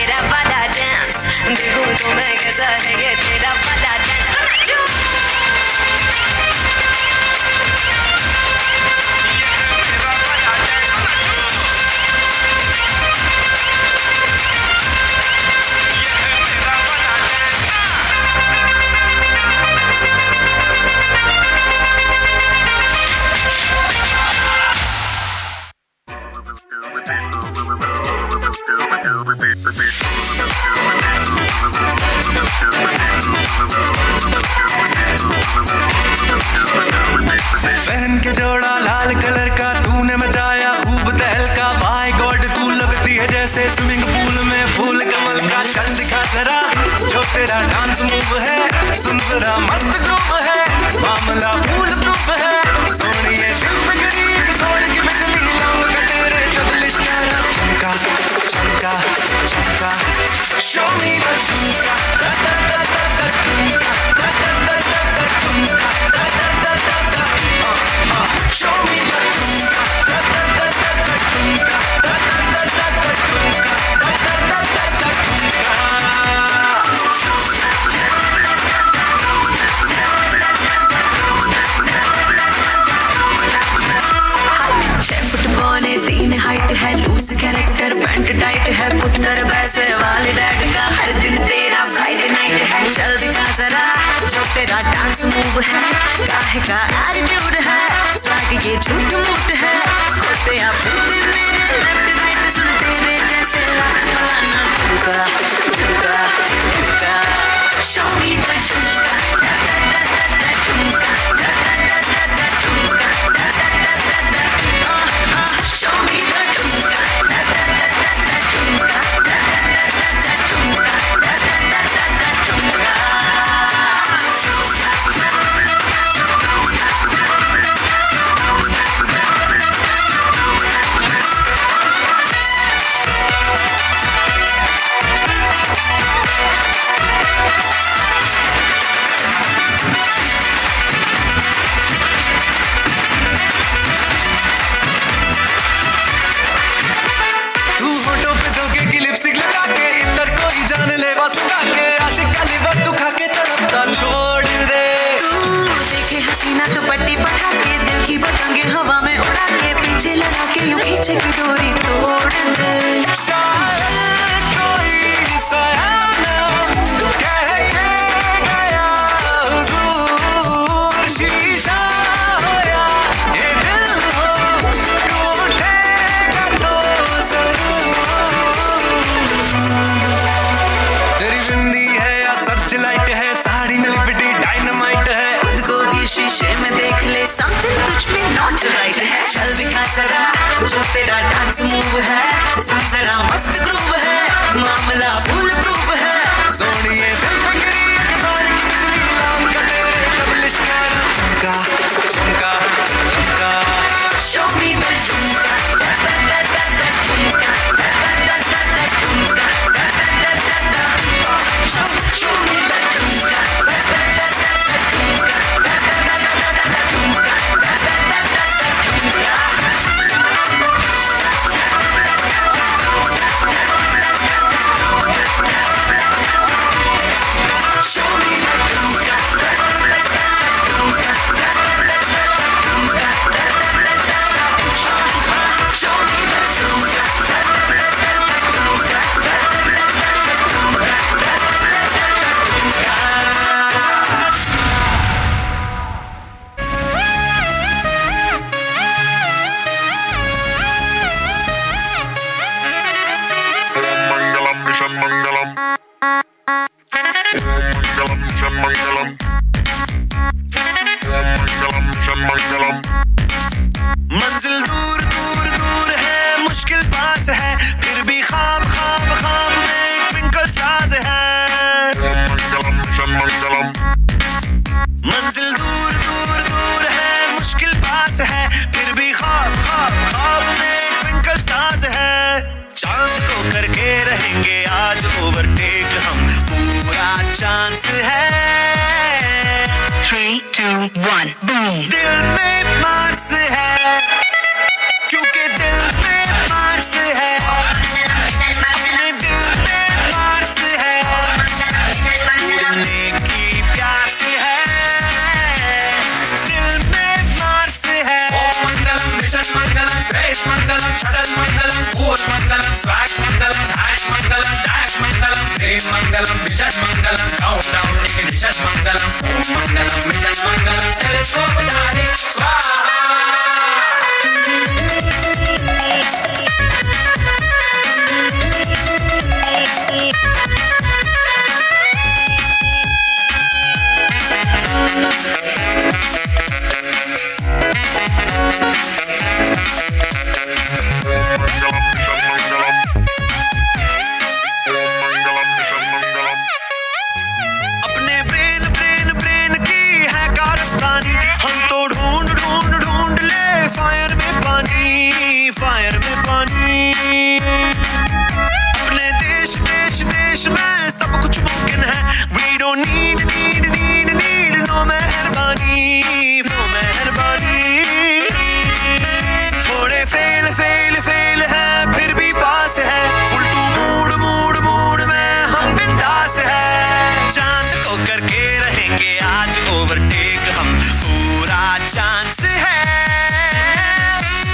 तेरा वाला डांस, देखूं तो मैं कैसा है ये तेरा वाला डांस। पहन के जोड़ा लाल कलर का तूने मचाया खूब तहलका। बाय गॉड तू लगती है जैसे स्विमिंग पूल में फूल कमल का। चल दिखा जरा जो तेरा डांस मूव है, सुन जरा मस्त ग्रुप है, मामला फूल प्रूफ है। सोनिए दिल पे गिरी एक जोर की बिजली, लौंग का तेरे जो दिल इशारा। चमका चमका चमका, शो मी the झुमका, दा दा दा दा दा झुमका, दा दा दा दा दा झुमका, दा दा दा दा दा। Show me the झुमका, दा दा दा दा दा झुमका, दा दा दा दा दा झुमका, दा दा दा दा दा झुमका। छह फुट 2.75 हाइट है, लूज कैरेक्टर, पैंट टाइट है, पुत्र वैसे वाले डैड का हर दिन तेरा फ्राइडे नाइट है। चल दिखा जरा जो तेरा डांस मूव है, काहे का एटीट्यूड है, स्वैग ये झूठ मूठ है। होते आप फिरते मेरे लेफ्ट राइट, सुन तेरे जैसे लाख फलाना ठुमका ठुमका ठुमका। शो मी the झुमका, दा दा दा दा दा झुमका, दा दा दा दा दा झुमका, दा दा दा दा दा। Show me the झुमका, दा दा दा दा दा झुमका, दा दा दा दा दा झुमका, दा दा दा दा दा झुमका। तू होठों पे धोखे की लिपस्टिक लगा के, इधर कोई जान ले बस के, आशिक का लिवर तू खा के तड़पता छोड़ दे। तू देखे हसीना तो पट्टी पटा के, दिल की पतंगे हवा में उड़ा के, पीछे लड़ा के यूं खींचे की डोरी तोड़ दे। शायद कोई सयाना कह के गया हुजूर, शीशा होया ये दिल हो टूटेगा तो जरूर। तेरी बिंदी है या सर्च लाइट है, साड़ी में लिपटी डायनामाइट है। खुद को भी शीशे में देख ले, समथिंग तुझ में not right है। चल दिखा जरा जो तेरा डांस मूव है, सुन जरा मस्त ग्रूव है, मामला फुल प्रूफ है। सोनिए दिल पे गिरी एक जोर की बिजली, लौंग का तेरे कबल इश्कारा। चमका चमका चमका, शो मी the झुमका, दा दा दा दा दा झुमका, दा दा दा दा दा झुमका, दा दा दा दा दा। शो शो मी the झुमका, दा दा दा दा दा झुमका, दा दा दा दा दा दा झुमका, दा दा दा दा दा झुमका। Show me the झुमका, दा दा दा दा झुमका, दा दा दा दा दा झुमका, दा दा दा दा दा। Show me the झुमका, दा दा दा दा झुमका, दा दा दा दा दा झुमका, दा दा दा दा दा झुमका। Om Mangalam Mission Mangalam. Om Mangalam Mission Mangalam. Om Mangalam Mission Mangalam. मंजिल दूर दूर दूर है, मुश्किल पास है, फिर भी ख्वाब ख्वाब ख्वाब में ट्विंकल स्टार्स है। Om Mangalam Mission Mangalam. मंजिल दूर दूर दूर है, मुश्किल पास है, फिर भी ख्वाब ख्वाब ख्वाब में ट्विंकल स्टार्स है। चांद को करके रहेंगे आज ओवरटेक हम, पूरा चांस है। 3, 2, 1, boom. दिल में मार्स है, क्योंकि दिल में मार्स है, अपने दिल में Mangalam mission Mangalam countdown ignition Mangalam Om Mangalam mission Mangalam telescope धारी स्वाहा। Mangalam mission Mangalam Om Mangalam mission Mangalam. अपने ब्रेन ब्रेन ब्रेन की है कारस्तानी, हम तो ढूंढ ढूंढ ढूंढ ले फायर में पानी, फायर में पानी। अपने देश देश देश में सब कुछ मुमकिन है, we don't need need need need no मेहरबानी, नो मेहरबानी। थोड़े फेल फेल फेल है फिर भी पास है, full to mood mood mood में हम बिंदास है। चांद को करके रहेंगे आज ओवरटेक हम, पूरा चांस है।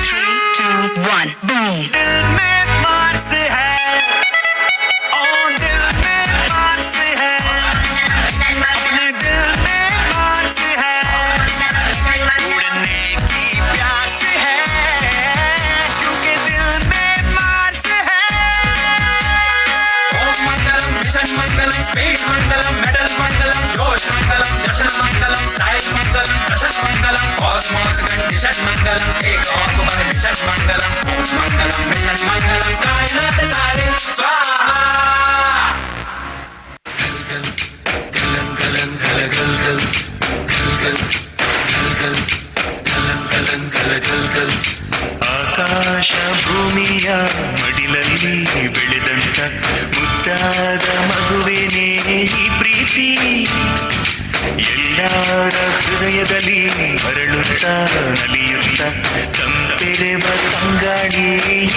3, 2, 1, boom. दिल में मार्स है, ओ दिल में मार्स है, अपने दिल में मार्स है, उड़ने की प्यास है, क्योंकि दिल में मार्स है। ओम मंगलम मिशन मंगलम स्पीड मंगलम मेडल मंगलम जोश मंगलम जशन मंगलम स्टाइल मंगलम जशन मंगलम कॉस्मोस कंडीशन मंगलम टेक ऑफ परमिशन मंगलम ओम मंगलम मिशन मंगलम कायनात सारे स्वाहा। ಆಕಾಶ ಭೂಮಿಯ ಮಡಿಲಲ್ಲಿ ಬೆಳೆದಂತ ಮುದ್ದಾದ ಮಗುವೇನೇ ಈ ಪ್ರೀತಿ, ಎಲ್ಲರ ಹೃದಯದಲ್ಲಿ ಅರಳುತ್ತ ನಲಿಯುತ್ತ ತಂಪೆರೆವ ತಂಗಾಳಿ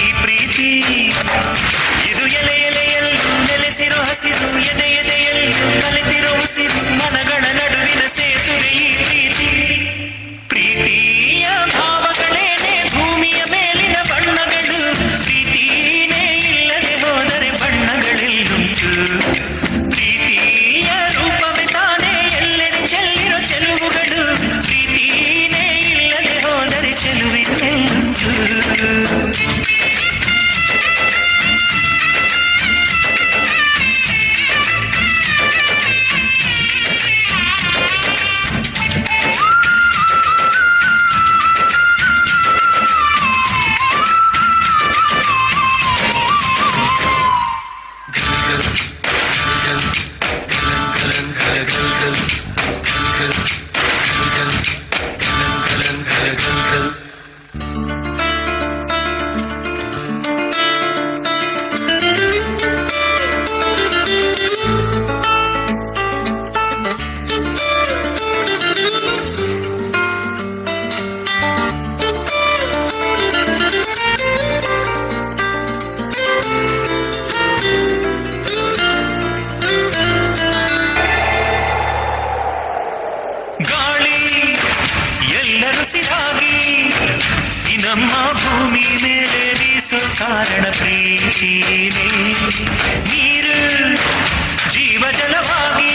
ಈ ಪ್ರೀತಿ. ಇದು ಎಲೆ ಎಲೆಯಲ್ಲೂ ನೆಲೆಸಿರೋ ಹಸಿರು, ಎದೆ ಎದೆಯಲ್ಲೂ ಕಲೆತಿರೋ ಉಸಿರು, ಮನಗಳ ನಡುವಿನ ಸೇತುವೆ ಈ ಪ್ರೀತಿ. ಪ್ರೀತಿಯ ಭಾವಗಳೇನೆ ಭೂಮಿಯ ಮೇಲಿನ ಬಣ್ಣಗಳು, ಪ್ರೀತಿನೇ ಇಲ್ಲದೆ ಹೋದರೆ ಬಣ್ಣಗಳೆಲ್ಲುಂಟು. ಪ್ರೀತಿಯ ರೂಪವೇ ತಾನೇ ಎಲ್ಲೆಡೆ ಚೆಲ್ಲಿರೋ ಚೆಲುವುಗಳು, ಪ್ರೀತಿನೇ ಇಲ್ಲದೆ ಹೋದರೆ ಚೆಲುವಿನೆಲ್ಲುಂಟು. ಗಾಳಿ ಎಲ್ಲರುಸಿರಾಗಿ ಈ ನಮ್ಮ ಭೂಮಿ ಮೇಲೆ ಬೀಸೋ ಕಾರಣ ಪ್ರೀತಿನೇ. ನೀರು ಜೀವ ಜಲವಾಗಿ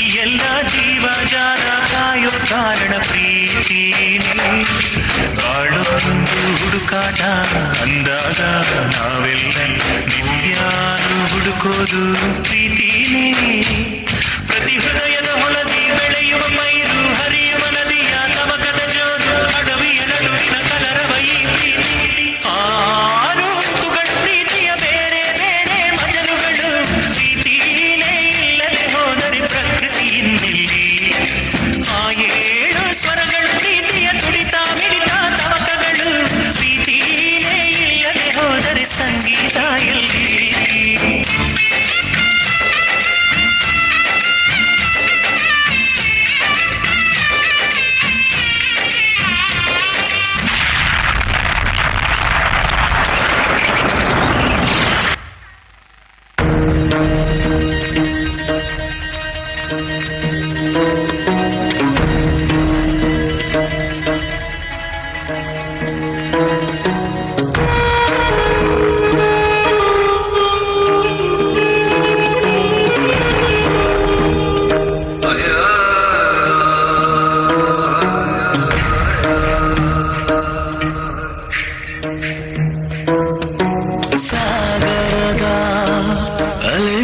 ಈ ಎಲ್ಲ ಜೀವ ಜಾಲ ಕಾಯೋ ಕಾರಣ ಪ್ರೀತಿನೇ. ಬಾಳೊಂದು ಹುಡುಕಾಟ ಅಂದಾಗ ನಾವೆಲ್ಲ ನಿತ್ಯಾನು ಹುಡುಕೋದು ಪ್ರೀತಿನೇ. ಪ್ರತಿ ಹೃದಯದ ಹೊಲದಿ ಬೆಳೆಯುವ ಪೈರು, ಹರಿಯುವ ನದಿಯ ತವಕದ ಜೋರು, ಅಡವಿಯ ನಡುವಿನ ಕಲರವ ಈ ಪ್ರೀತಿ. ಆರು ಋತುಗಳು ಪ್ರೀತಿಯ ಬೇರೆ ಬೇರೆ ಮಜಲುಗಳು, ಪ್ರೀತಿನೇ ಇಲ್ಲದೆ ಹೋದರೆ ಪ್ರಕೃತಿ ಇನ್ನೆಲ್ಲಿ. ಆ ಏಳು ಸ್ವರಗಳು ಪ್ರೀತಿಯ ತುಡಿತ ಮಿಡಿತ ತವಕಗಳು, ಪ್ರೀತಿನೇ ಇಲ್ಲದೆ ಹೋದರೆ ಸಂಗೀತ ಎಲ್ಲಿ.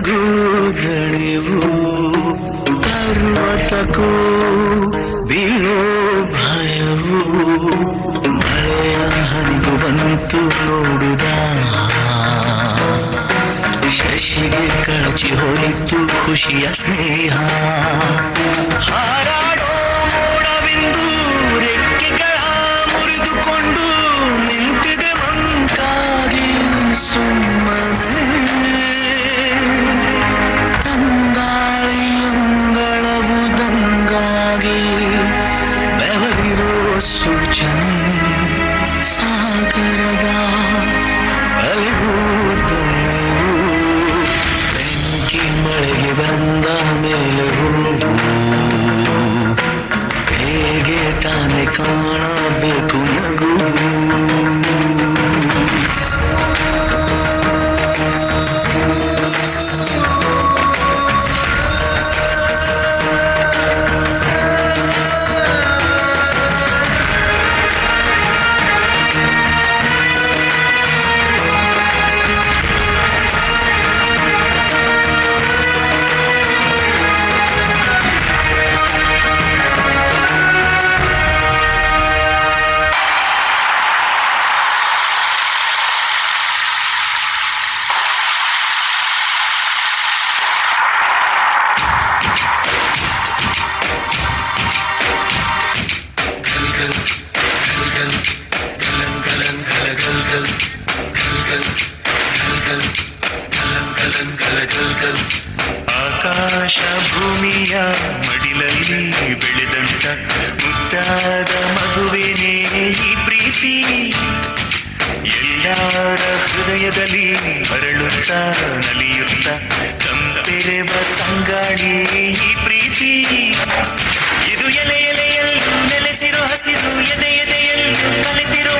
ನನಗೂ ದಣಿವು, ಪರ್ವತಕ್ಕೂ ಬೀಳೋ ಭಯವು. ಮಳೆಯ ಹನಿಗೂ ಬಂತು ನೋಡುದ, ಶಶಿಗೆ ಕಳಚಿ ಹೋಯಿತು ಖುಷಿಯ ಸ್ನೇಹ. ಹಾರಾಡೋ ಮೋಡವಿಂದು ರೆಕ್ಕೆಗಳ ಮುರಿದುಕೊಂಡು ನಿಂತಿದೆ ಮಂಕಾಗಿ ಸುಮ್ಮನೆ. ತಂಗಾಳಿ ಅಂಗಳವು ದಂಗಾಗಿ ಬೆವರಿರೋ ಸೂಚನೆ. ಸಾಗರದ ಅಲೆಗೂ ತನ್ನೆವು. ಬೆಂಕಿ ಮಳೆಗೆ ಬಂದ ಮೇಲೆ ಹೂವು ಹೇಗೆ ತಾನೆ ಕಾಣಬೇಕು ನಗುವು? ಆಕಾಶ ಭೂಮಿಯ ಮಡಿಲಲ್ಲಿ ಬೆಳೆದಂತ ಮುದ್ದಾದ ಮಗುವಿನೇ ಈ ಪ್ರೀತಿ. ಎಲ್ಲರ ಹೃದಯದಲ್ಲಿ ಅರಳುತ್ತ ನಲಿಯುತ್ತ ಕಂಪೆರೆವ ತಂಗಾಳಿ ಈ ಪ್ರೀತಿ. ಇದು ಎಲೆ ಎಲೆಯಲ್ಲೂ ನೆಲೆಸಿರೋ ಹಸಿರು, ಎದೆ ಎದೆಯಲ್ಲೂ ಕಲಿತಿರೋ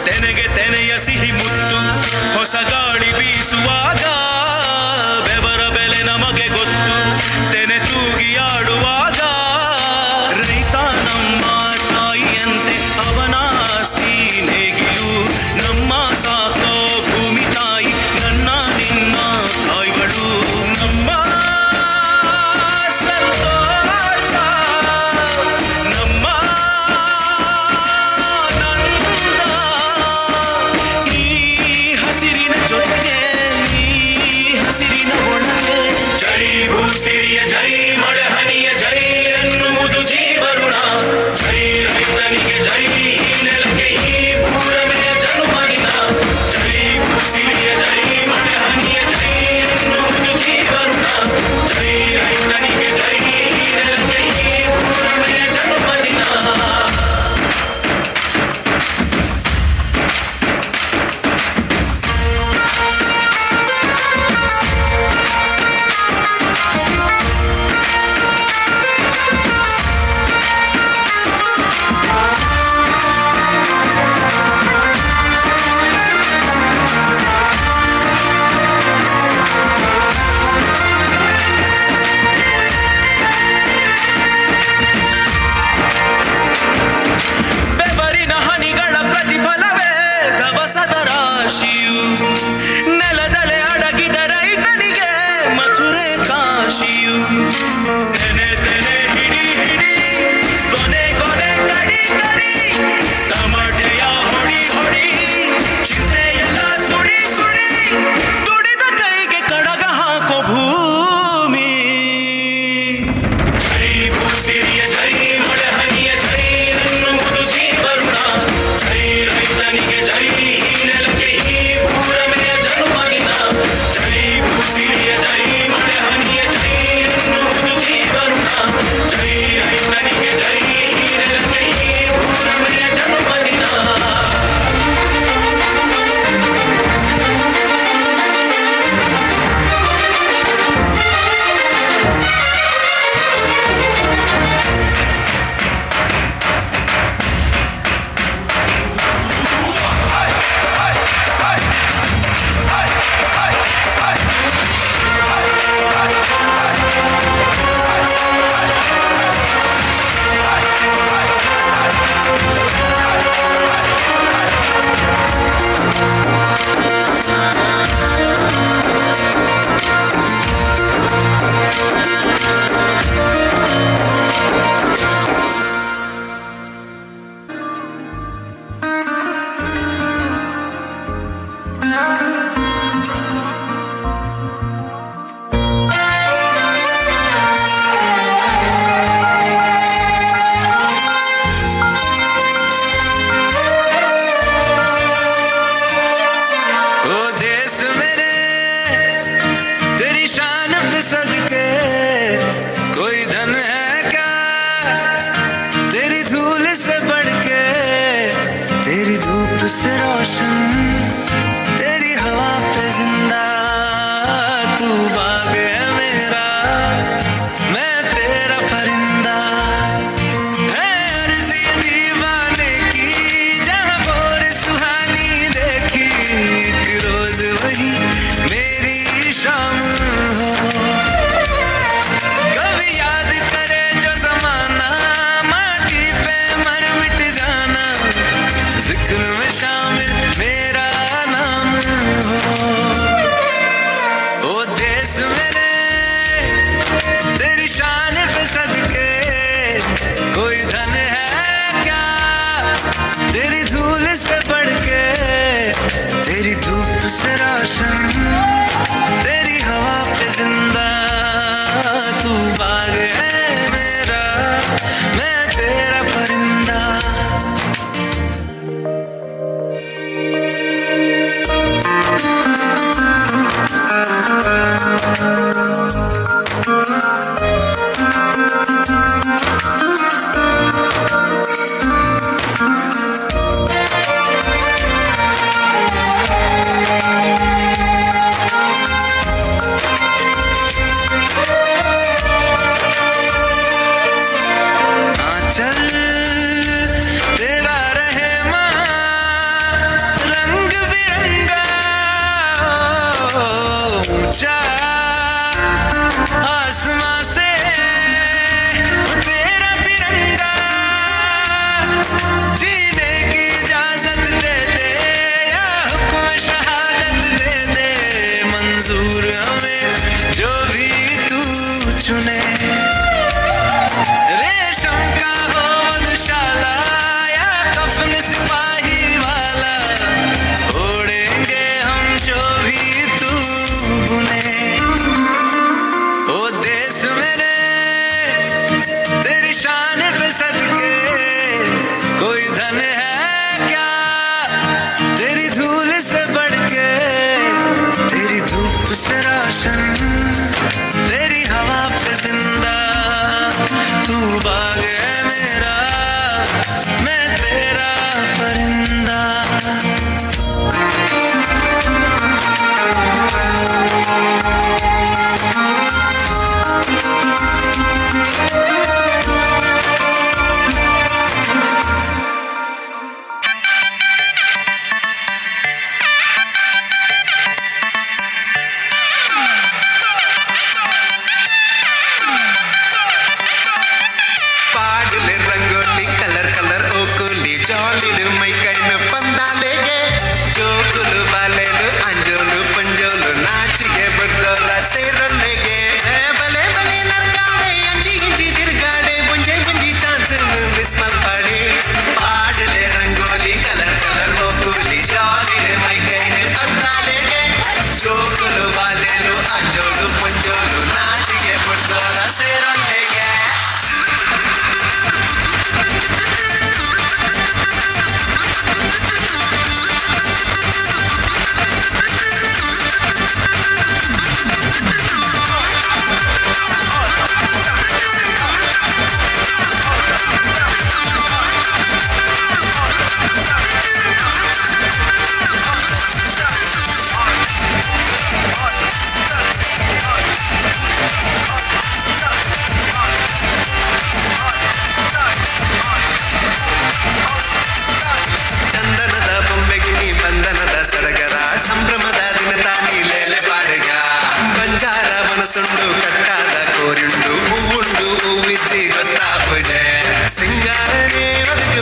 ತೆನೆಗೆ ತೆನೆಯ ಸಿಹಿ ಮುತ್ತು, ಹೊಸ ಗಾಳಿ ಬೀಸುವಾಗ ಬೆವರ ಬೆಲೆ ನಮಗೆ ಗೊತ್ತು, ತೆನೆ ತೂಗಿ ಆಡುವಾಗ. ರೈತ ನಮ್ಮ ತಾಯಿಯಂತೆ, ಅವನ ಆಸ್ತಿ ನೇಗಿಲು, ನಮ್ಮ ಸಾಕೋ ಭೂಮಿ ತಾಯಿ, ನನ್ನ ನಿನ್ನ ತಾಯಿಗಳು. ನಮ್ಮ ಸಂತೋಷ, ನಮ್ಮ ಆನಂದ, ಈ ಹಸಿರಿನ ಜೊತೆಗೆ ಈ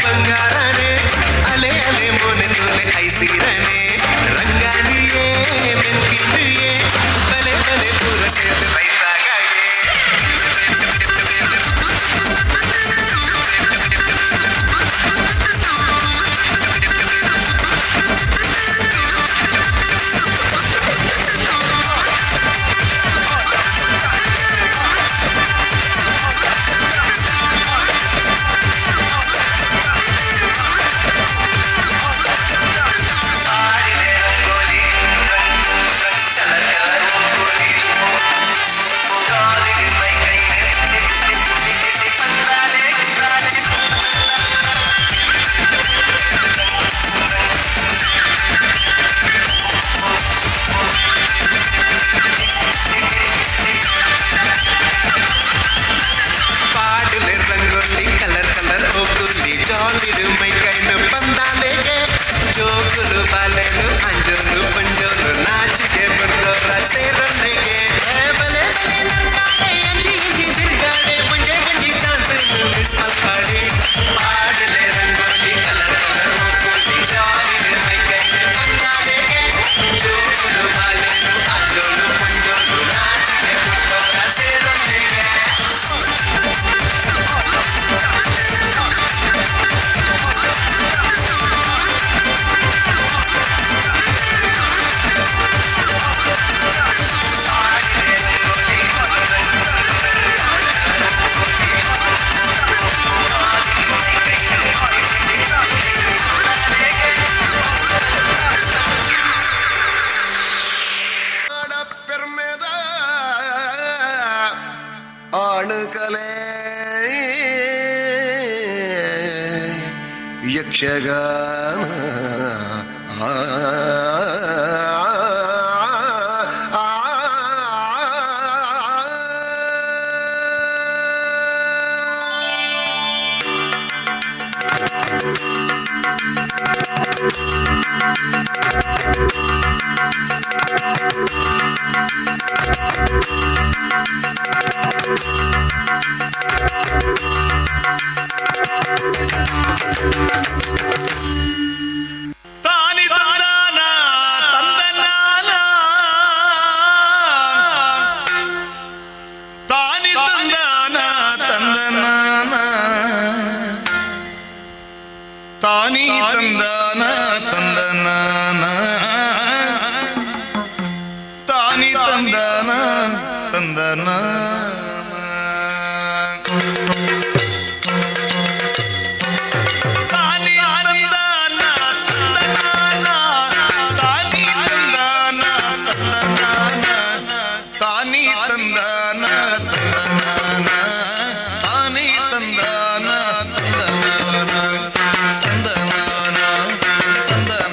ಬಂಗಾರನೆ ಅಲೆ ಅಲೆ ಮೋನೆ ತೂಲೆ ಐಸಿರನೆ ರಂಗಾಣಿಯೇ ಮೆನ್ಕಿಂಡಿಯೇ ಬಲೆ ಬಲೆ ಪೂರ ಸೇತು ಬೈಸಾಗಾಯೇ. ಪಾಡಲೆ ರಂಗೋಲಿ ಕಲರ್ ಕಲರ್ ಓಕುಲಿ ಜಾಲಿಡು ಮೈ ಕೈನು ಪಂದಾಲೆಗೆ ಜೋಕುಲು ಬಾಲೆಲು ಅಂಜೋಲು ಪಂಜೋಲು ನಾಚಿಕೆ ಬರ್ದೋರ ಸೇರೊಂದಿಗೆ. ಬಲೆ ಬಲೆ ನಂಟಾಡೆ ಅಂಜಿ ಇಂಜಿ ತಿರ್ಗಾಡೆ ಒಂಜೆ ಒಂಜಿ ಚಾನ್ಸ್ ಮಿಸ್ ಮಲ್ಪಾಡಿ. ಪಾಡಲೆ ರಂಗೋಲಿ ಕಲರ್ ಕಲರ್ ಓಕುಲಿ ಜಾಲಿಡು ಮೈ ಕೈನು ಪಂದಾಲೆಗೆ ಜೋಕುಲು ಬಾಲೆಲು ಅಂಜೋಲು ಪಂಜೋಲು ನಾಚಿಕೆ ಬರ್ದೋರ ಸೇರೊಂದಿಗೆ. ಪೆರ್ಮೆದ ಆಣುಕಲೆ ಯಕ್ಷಗಾನ ಆ ಆ, ತಾನಿ ತಂದಾನ ತಂದನಾನ ತಾನಿ ತಂದಾನ ತಂದನಾನ ತಾನಿ ತಂದಾನ ತಂದನಾನ ತಾನಿ ತಂದಾನ ತಂದನಾನ ತಾನಿ ತಂದಾನ ತಂದನಾನ ತಾನಿ ತಂದಾನ ತಂದನಾನ ತಾನಿ ತಂದಾನ ತಂದನಾನ ತಾನಿ ತಂದಾನ ತಂದನಾನ ತಂದನಾನ ತಂದನಾನ.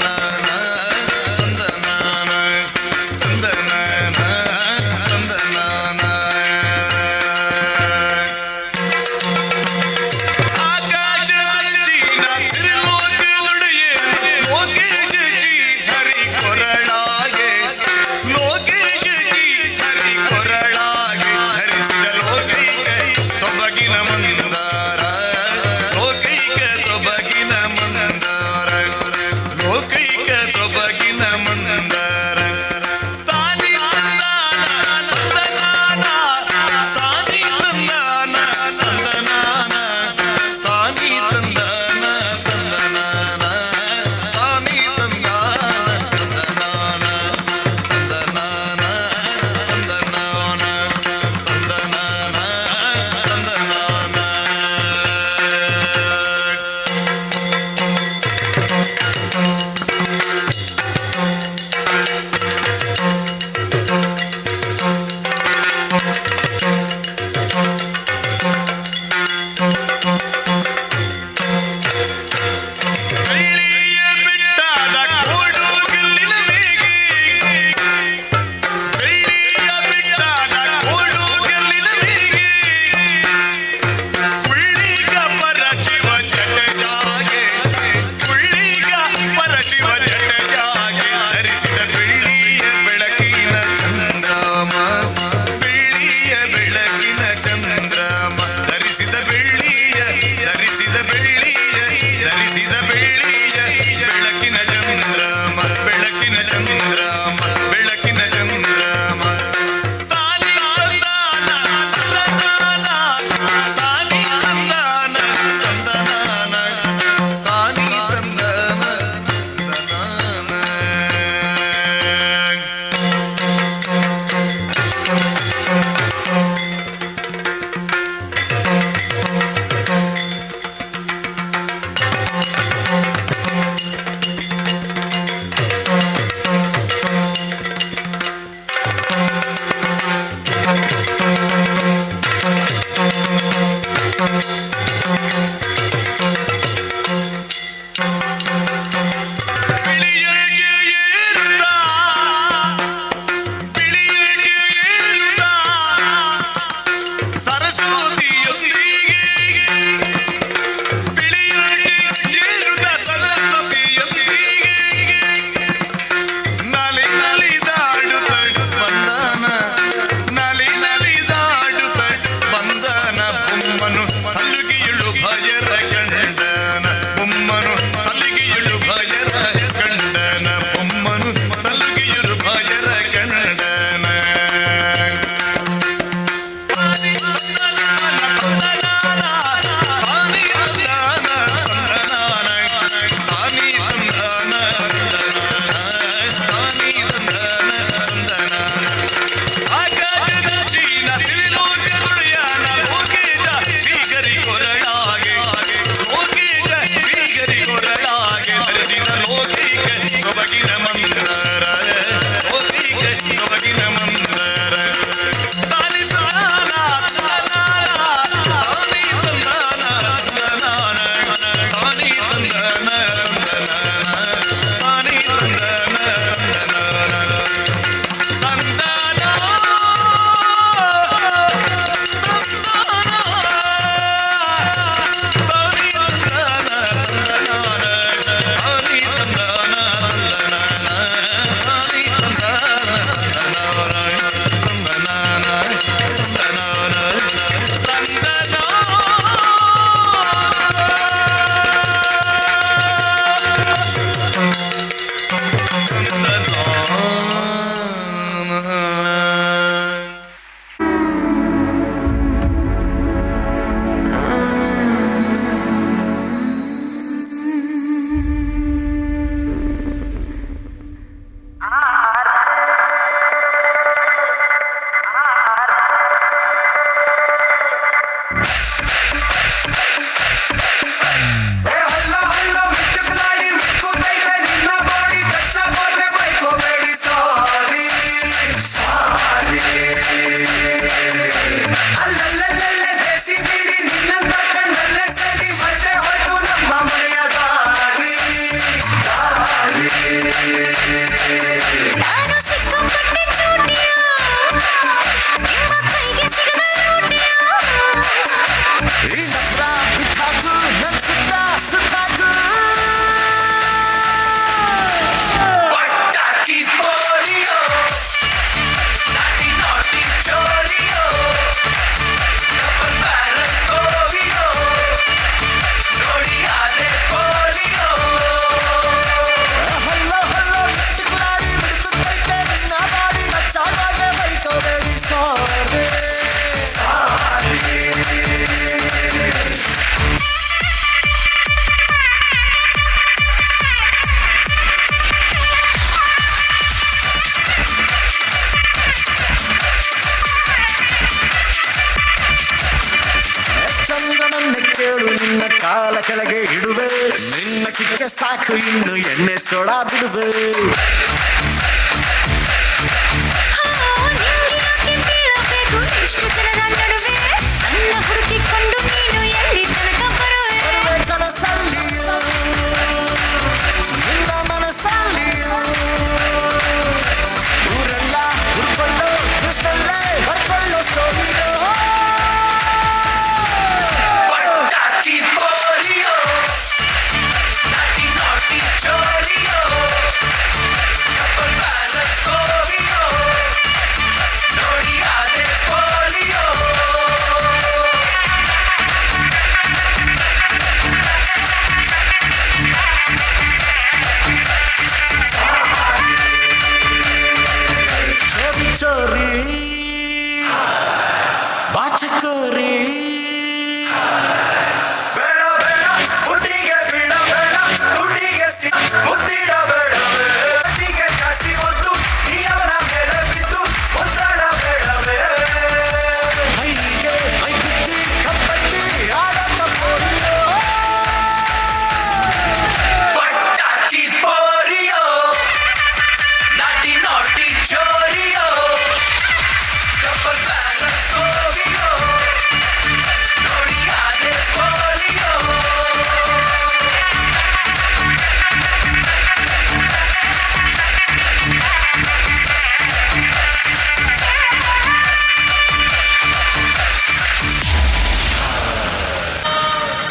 ಕೆಳಗೆ ಇಡುವೆ. ನಿನ್ನ ಕಿಕ್ಕೆ ಸಾಕು, ಇನ್ನು ಎಣ್ಣೆ ಸೋಡಾ ಬಿಡುವೆ. ನಿಂಗೆ ಯಾಕೆ ಬೀಳಬೇಕು ಇಷ್ಟು ಜನರ ನಡುವೆ? ನನ್ನ ಹುಡುಕಿಕೊಂಡು ನೀನು ಎಲ್ಲಿ ತನಕ ಬರುವೆ? ಬರುವೆ ಕನಸಲ್ಲಿಯೂ, ನಿನ್ನ ಮನಸ್ಸಲ್ಲಿಯೂ. ಊರೆಲ್ಲ ಹುಡ್ಕೊಳ್ಳೋ ದುಷ್ಟಲ್ಲೇ ಬರ್ಕೊಳ್ಳೋ ಸ್ಟೋರಿಯೋ. ಪಟಾಕಿ ಪೋಲಿಯೋ, ನಾಟಿ ನಾಟಿ ಚೋರಿಯೋ, ಡಬಲ್ ಬ್ಯಾರಲ್ ಗೋಲಿಯೋ, ನೋಡಿಯಾದೆ ಪೋಲಿಯೋ. ಚೋರಿ ಚೋರಿ ಬಾಚಕೋರಿ. ಬೇಡ ಬೇಡ ಹುಟ್ಟಿಗೆ ಬೀಳ ಬೇಡ, ದುಡ್ಡಿಗೆ ಸಿ ಮುದ್ದಿಡ ಬೇಡವೇ. ಅತಿಗೆ ಜಾಸ್ತಿ ಒತ್ತು ನೀ ಅವನ ಮೇಲೆ ಬಿದ್ದು ಒತ್ತಡ ಬೇಡವೇ. ಮೈಗೆ ಮೈಗುತ್ತಿ ಕಪ್ಪತ್ತಿ ಆಡತ ಪೋಲಿಯೋ. ಪಟಾಕಿ ಪೋರಿಯೋ, ನಾಟಿ ನಾಟಿ ಚೋರಿಯೋ, ಡಬಲ್ ಬ್ಯಾರಲ್ ಗೋಲಿಯೋ, ನೋಡಿಯಾದೆ ಪೋಲಿಯೋ.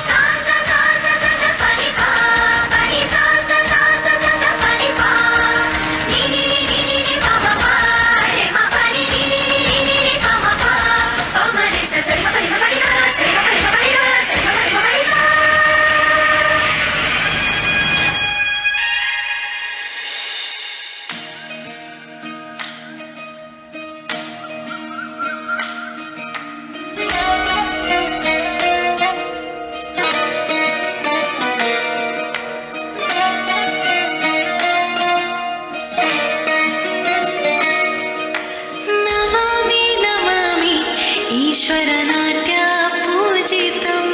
ಸಾ ಸಾ ಸಾ ಸಾ ಸಾ ಸಾ ಪನಿ ಪಾ ಪನಿ ಸಾ ಸಾ ಸಾ ಸಾ ಸಾ ಸಾ ಪನಿ ಪಾ ನಿ ನಿ ನಿ ನಿ ನಿ ನಿ ಪ ಮ ಪ ರೆ ಮ ಪ ನಿ ನಿ ನಿ ನಿ ನಿ ನಿ ನಿ ಪ ಮ ಪ ಪ ಮ ರೆ ಸ ಸ ರಿ ಮ ಪ ರಿ ಮ ಪ ರಿ ಗ ಸ ರಿ ಮ ಪ ರಿ ಮ ಪ ರಿ ಗ ಸ ರಿ ಮ ಪ ರಿ ಮ ಪ ರಿ ಸಾ. ನಮಾಮಿ ನಮಾಮಿ ಈಶ್ವರನಾಟ್ಯ ಪೂಜಿತಂ.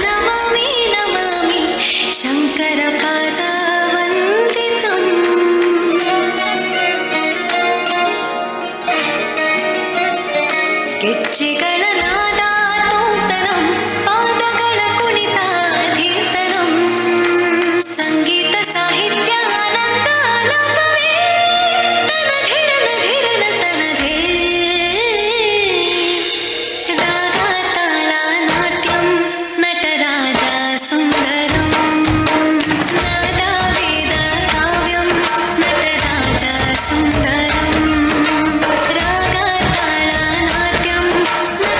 ನಮಾಮಿ ನಮಾಮಿ ಶಂಕರ ಪಾದ ವಂದಿತಂ. ಗೆಜ್ಜೆಗಳ ನಾದ ತೋತನಂ, ಪಾದಗಳ ಕುಣಿತ ಧೀರ್ತನಂ. ಸಂಗೀತ ಸಾಹಿತ್ಯ ಆನಂದ ಆಲಾಪವೇ ತನ ಧಿರನ ಧಿರನ ತನಧೇ. ರಾಗ ತಾಳ ನಾಟ್ಯಂ ನಟರಾಜ ಸುಂದರಂ. ನಾದ ವೇದ ಕಾವ್ಯಂ ನಟರಾಜ ಸುಂದರಂ. ರಾಗ ತಾಳ ನಾಟ್ಯಂ ನಟರಾಜ.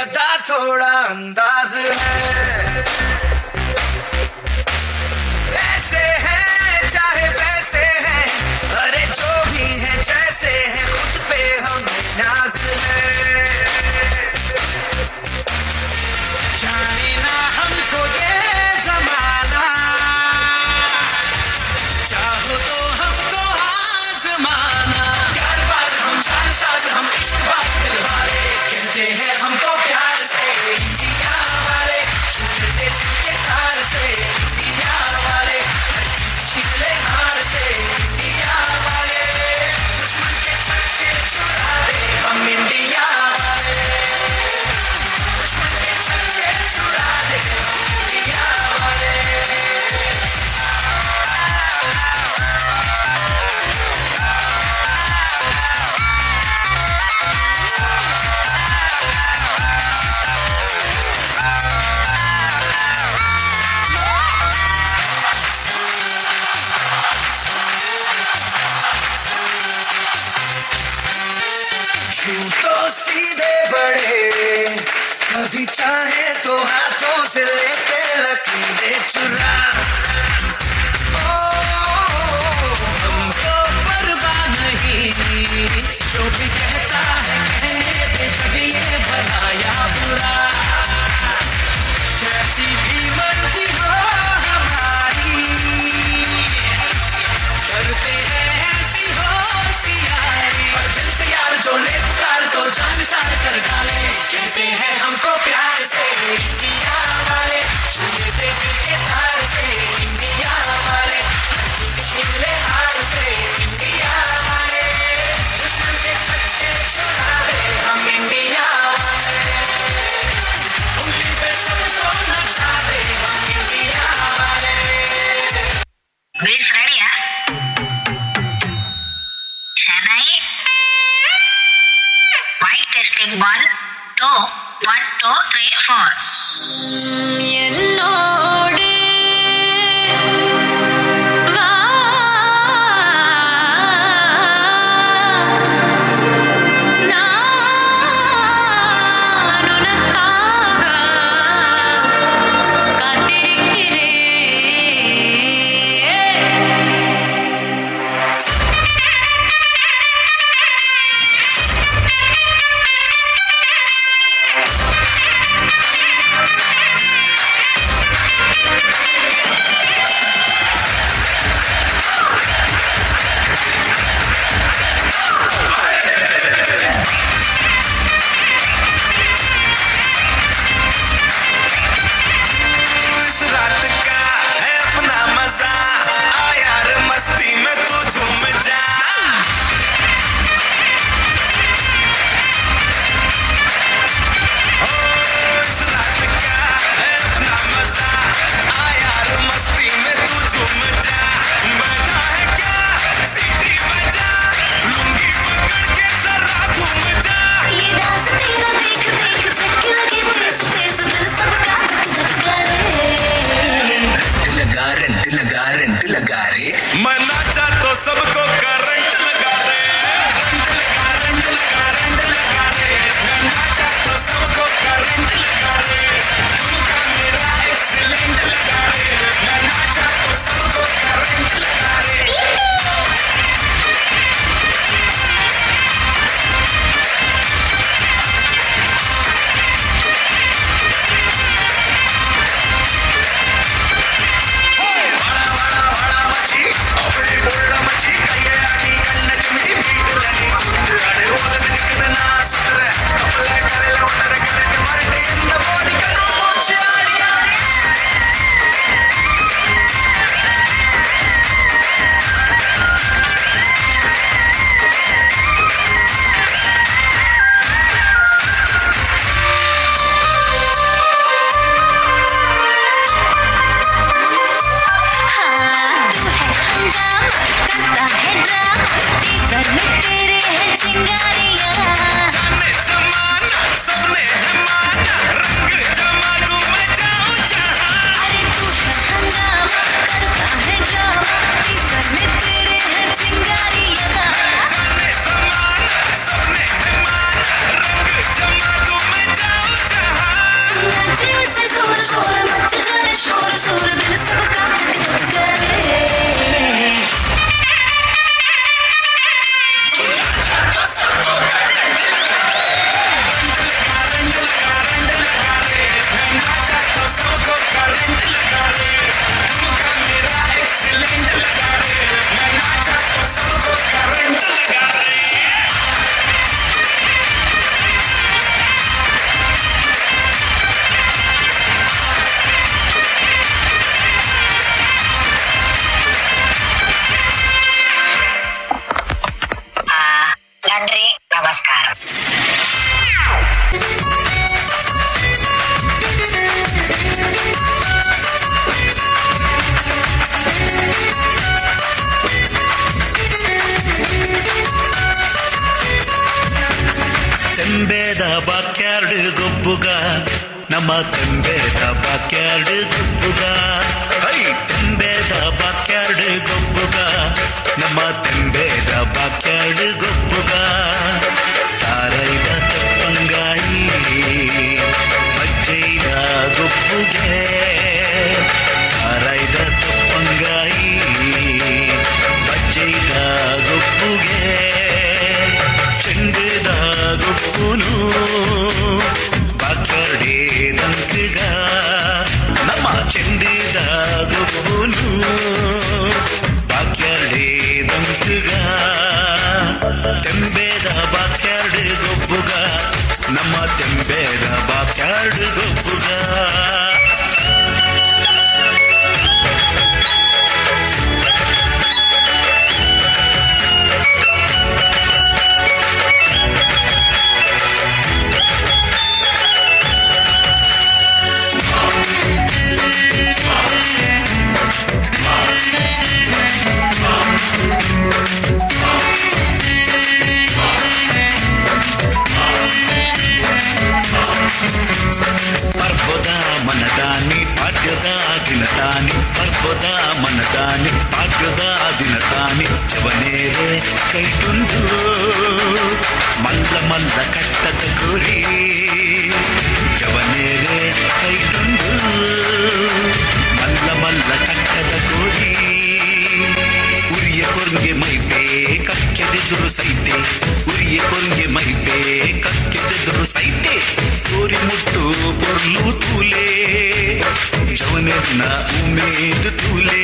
अदा थोड़ा अंदाज है। ऐसे हैं चाहे वैसे हैं, अरे जो भी है जैसे हैं, खुद पे हमें नाज है। जाने ना हमको ये जमाना, चाहो तो हमको आजमाना। प्यार बाज हम, जान साज हम, इश्क बाज दिल वाले, कहते हैं हमको प्यार से इंडिया वाले, छूते दिल के तार से इंडिया वाले, हर जीत छीन ले हार से इंडिया वाले, दुश्मन के छक्के छुड़ा दे हम इंडिया वाले, दुश्मन के छक्के छुड़ा दे हम इंडिया वाले। यूं तो सीधे बढ़े, कभी चाहे तो हाथों से लेके लकीरें चुरा। ओ, हमको परवाह नहीं, जो भी कहता है कहने दे, जग ये भला या बुरा। जैसी भी मर्जी हो हमारी, करते हैं ऐसी होशियारी। और दिल से यार जो ले पुकार तो जान सार कर डाले, कहते हैं हमको प्यार से इंडिया वाले, छू लेते दिल के तार से इंडिया वाले, हर जीत छीन ले हार से इंडिया वाले, दुश्मन के छक्के छुड़ा दे हम इंडिया वाले, उंगली पे सबको नचा दे हम इंडिया वाले। Bills ready, Chennai. Mic testing 1 2 1 2 3 4. என்னோடு வா, நான் உனக்காக காத்திருக்கிறேன். Thank ಬಾಕ್ಯಾರ್ಡ್ ಗೊಬ್ಬುಗ ನಮ್ಮ ತಂಬೆದ ಬಾಕ್ಯಾರ್ಡ್ ಗೊಬ್ಬುಗ ಹೈ ತಂಬೆದ ಬಾಕ್ಯಾರ್ಡ್ ಗೊಬ್ಬುಗ ನಮ್ಮ ತಂಬೆದ ಬಾಕ್ಯಾರ್ಡ್ ಗೊಬ್ಬುಗ ತಾರೈದ ತಪ್ಪಂಗಾಯಿ ಬಜ್ಜೈದ ಗೊಬ್ಬುಗೆ ತಾರೈದ ತಪ್ಪಂಗಾಯಿ ಬಜ್ಜೈದ ಗೊಬ್ಬುಗೆ ಚೆಂಡದ ಗೊಬ್ಬುನು ಬಾಕ್ಯಾರ್ಡೇ ದಂಕಗ ನಮ್ಮ ಚೆಂಡದ ಗೊಬ್ಬುನು ಬಾಕ್ಯಾರ್ಡೇ ದಂಕಗ ತೆಂಬೇದ ಬಾಕ್ಯಾರ್ಡ್ ಗೊಬ್ಬುಗ ನಮ್ಮ ತೆಂಬೇದ ಬಾಕ್ಯಾರ್ಡ್ ಗೊಬ್ಬುಗ. ಪರ್ಬದ ಮನದಾನಿ ಪಾಠ್ಯದ ದಿನತಾನಿ ಪರ್ಬದ ಮನದಾನಿ ಪಾಠ್ಯದ ದಿನತಾನಿ ಚವನೇರೆ ಕೈಟುಂಡು ಮಲ್ಲ ಮಲ್ಲ ಕಟ್ಟದ ಗುರಿ ಜವನೇರೆ ಕೈಟುಂಡು ಮಲ್ಲ ಮಲ್ಲ ಕಟ್ಟದ ಗುರಿ ಉರಿಯ ಕೊರ್ಗೆ ಮೈಪೆ ಕಕ್ಕೆದೆದುರು ಸೈತೆ ಉರಿಯ ಕೊರ್ಗೆ ಮೈಪೆ ಕಕ್ಕೆದೆದುರು ಸೈತೆ ತೋರಿ ಮುಟ್ಟು ಪೊರ್ಲು ತೂಲೆ ಜವನೆರ್ನ ಉಮೇದು ತೂಲೆ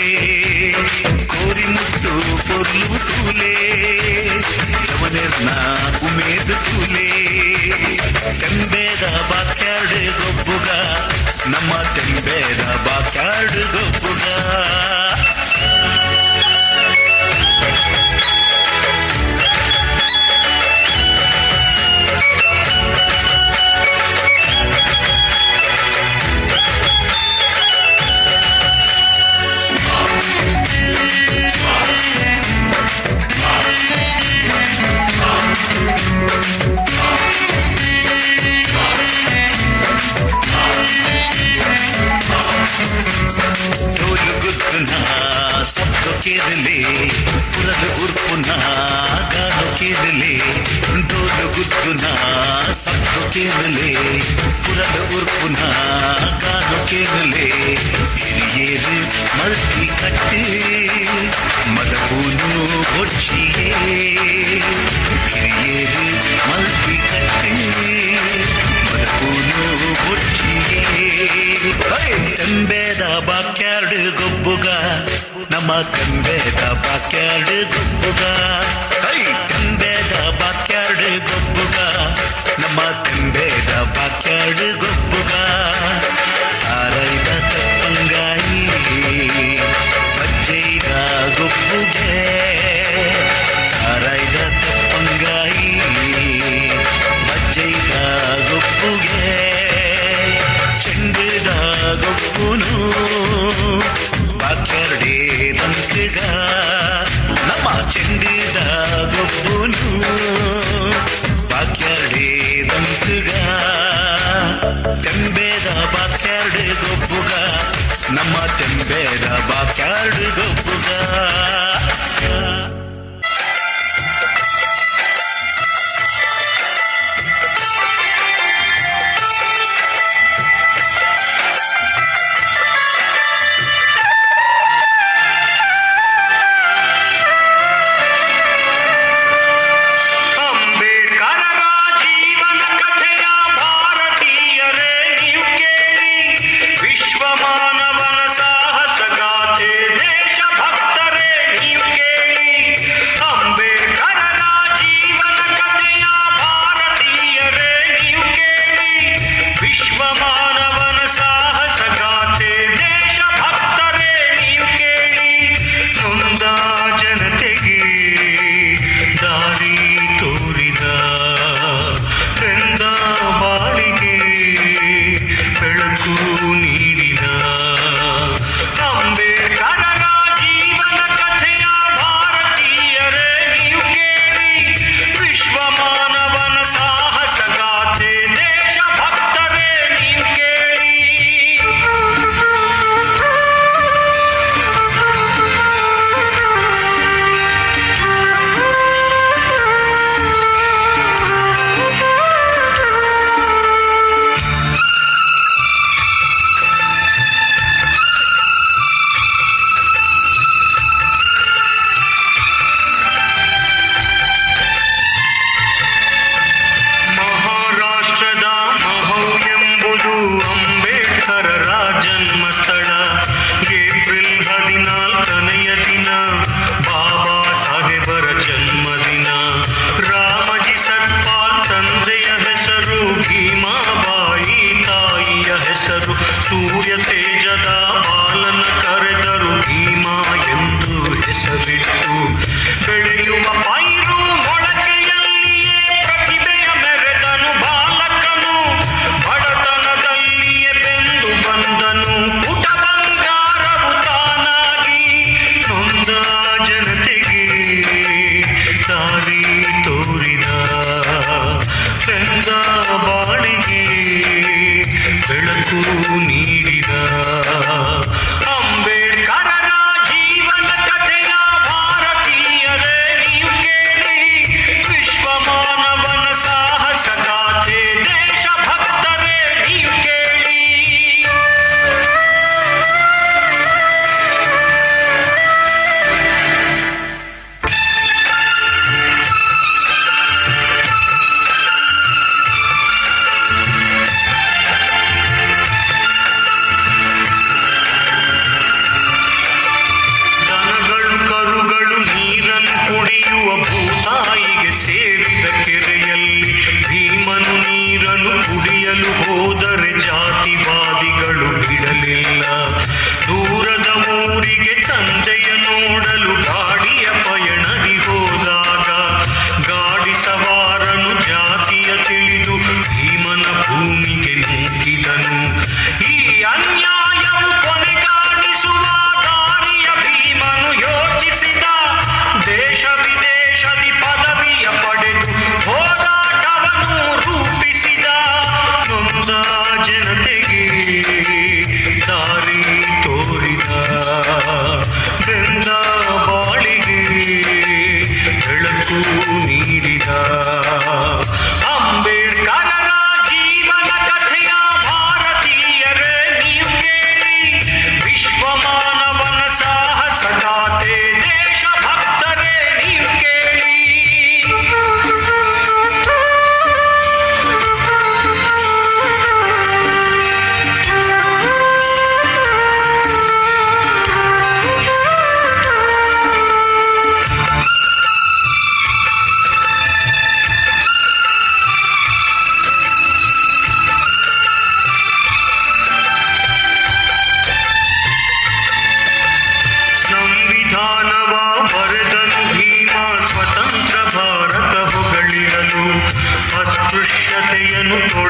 ಕೋರಿ ಮುಟ್ಟು ಪೊರ್ಲು ತೂಲೆ ಜವನೆರ್ನ ಉಮೇದು ತೂಲೆ ತೆಂಬೇದ ಬಾಕ್ಯಾರ್ಡ್ ಗೊಬ್ಬುಗ ನಮ್ಮ ತೆಂಬೇದ ಬಾಕ್ಯಾರ್ಡ್ ಗೊಬ್ಬುಗ. ಡೋಲು ಗುದ್ದುನ ಶಬ್ದ ಕೇಳಲೆ ಪುರಲು ಉರ್ಪುನ ಗಾನು ಕೇಳಲೆ ಡೋಲು ಗುದ್ದುನ ಶಬ್ದ ಕೇಳಲೆ ಪುರಲು ಉರ್ಪುನ ಗಾನು ಕೇಳಲೆ ಹಿರಿಯೇರು ಮಲ್ತಿ ಕಟ್ಟು ಮದಪೂನು ಬೊಚ್ಚಿಯೇ ಹಿರಿಯೇರು ಮಲ್ತಿ ಕಟ್ಟು ಮದಪೂನು ಬೊಚ್ಚಿಯೇ ತಂಬೇದ ಬಾಕ್ಯಾರ್ಡ್ ಗೊಬ್ಬುಗ ನಮ್ಮ ತಂಬೇದ ಬಾಕ್ಯಾರ್ಡ್ ಗೊಬ್ಬುಗ ಹೈ ತಂಬೇದ ಬಾಕ್ಯಾರ್ಡ್ ಗೊಬ್ಬುಗ ನಮ್ಮ ತಂಬೇದ ಬಾಕ್ಯಾರ್ಡ್ ಗೊಬ್ಬುಗ ತಾರೈದ ತಪ್ಪಂಗಾಯಿ ಬಜ್ಜೈದ ಗೊಬ್ಬುಗೆ ತಾರೈದ ತಪ್ಪಂಗಾಯಿ ಬಜ್ಜೈದ ಗೊಬ್ಬುಗೆ ಚೆಂಡದ ಗೊಬ್ಬುನು ಬಾಕ್ಯಾರ್ಡೇ ದಂಕಗ ನಮ್ಮ ಚೆಂಡದ ಗೊಬ್ಬುನು ಬಾಕ್ಯಾರ್ಡೇ ದಂಕಗ.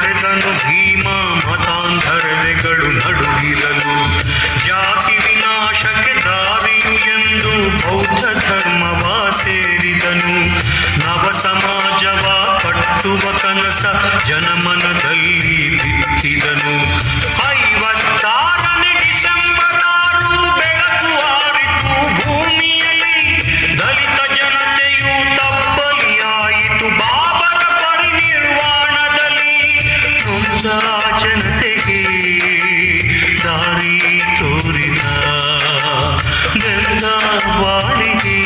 ಪಡೆದನು ಭೀಮ ಮತಾಂಧರವೆಗಳು ನಡುಗಿರಲು. ಜಾತಿ ವಿನಾಶಕ್ಕೆ ದಾರಿಯು ಎಂದು ಬೌದ್ಧ ಧರ್ಮವ ಸೇರಿದನು. ನವ ಸಮಾಜವ ಕಟ್ಟುವ ಕನಸ ಜನಮನದಲ್ಲಿ ಬಿತ್ತಿದನು. 56ನೇ ಡಿಸೆಂಬರ್ 6 ಬೆಳಕು ಆರಿತು ಭೂಮಿಯಲ್ಲಿ. ದಲಿತ ಜನತೆಯು ತಬ್ಬಲಿಯಾಯಿತು ಬಾಬರ ಪರಿನಿರ್ವಾಣದಲ್ಲಿ. ನೊಂದ ಜನತೆಗೆ ದಾರಿ ತೋರಿದ, ಬೆಂದ ಬಾಳಿಗೆ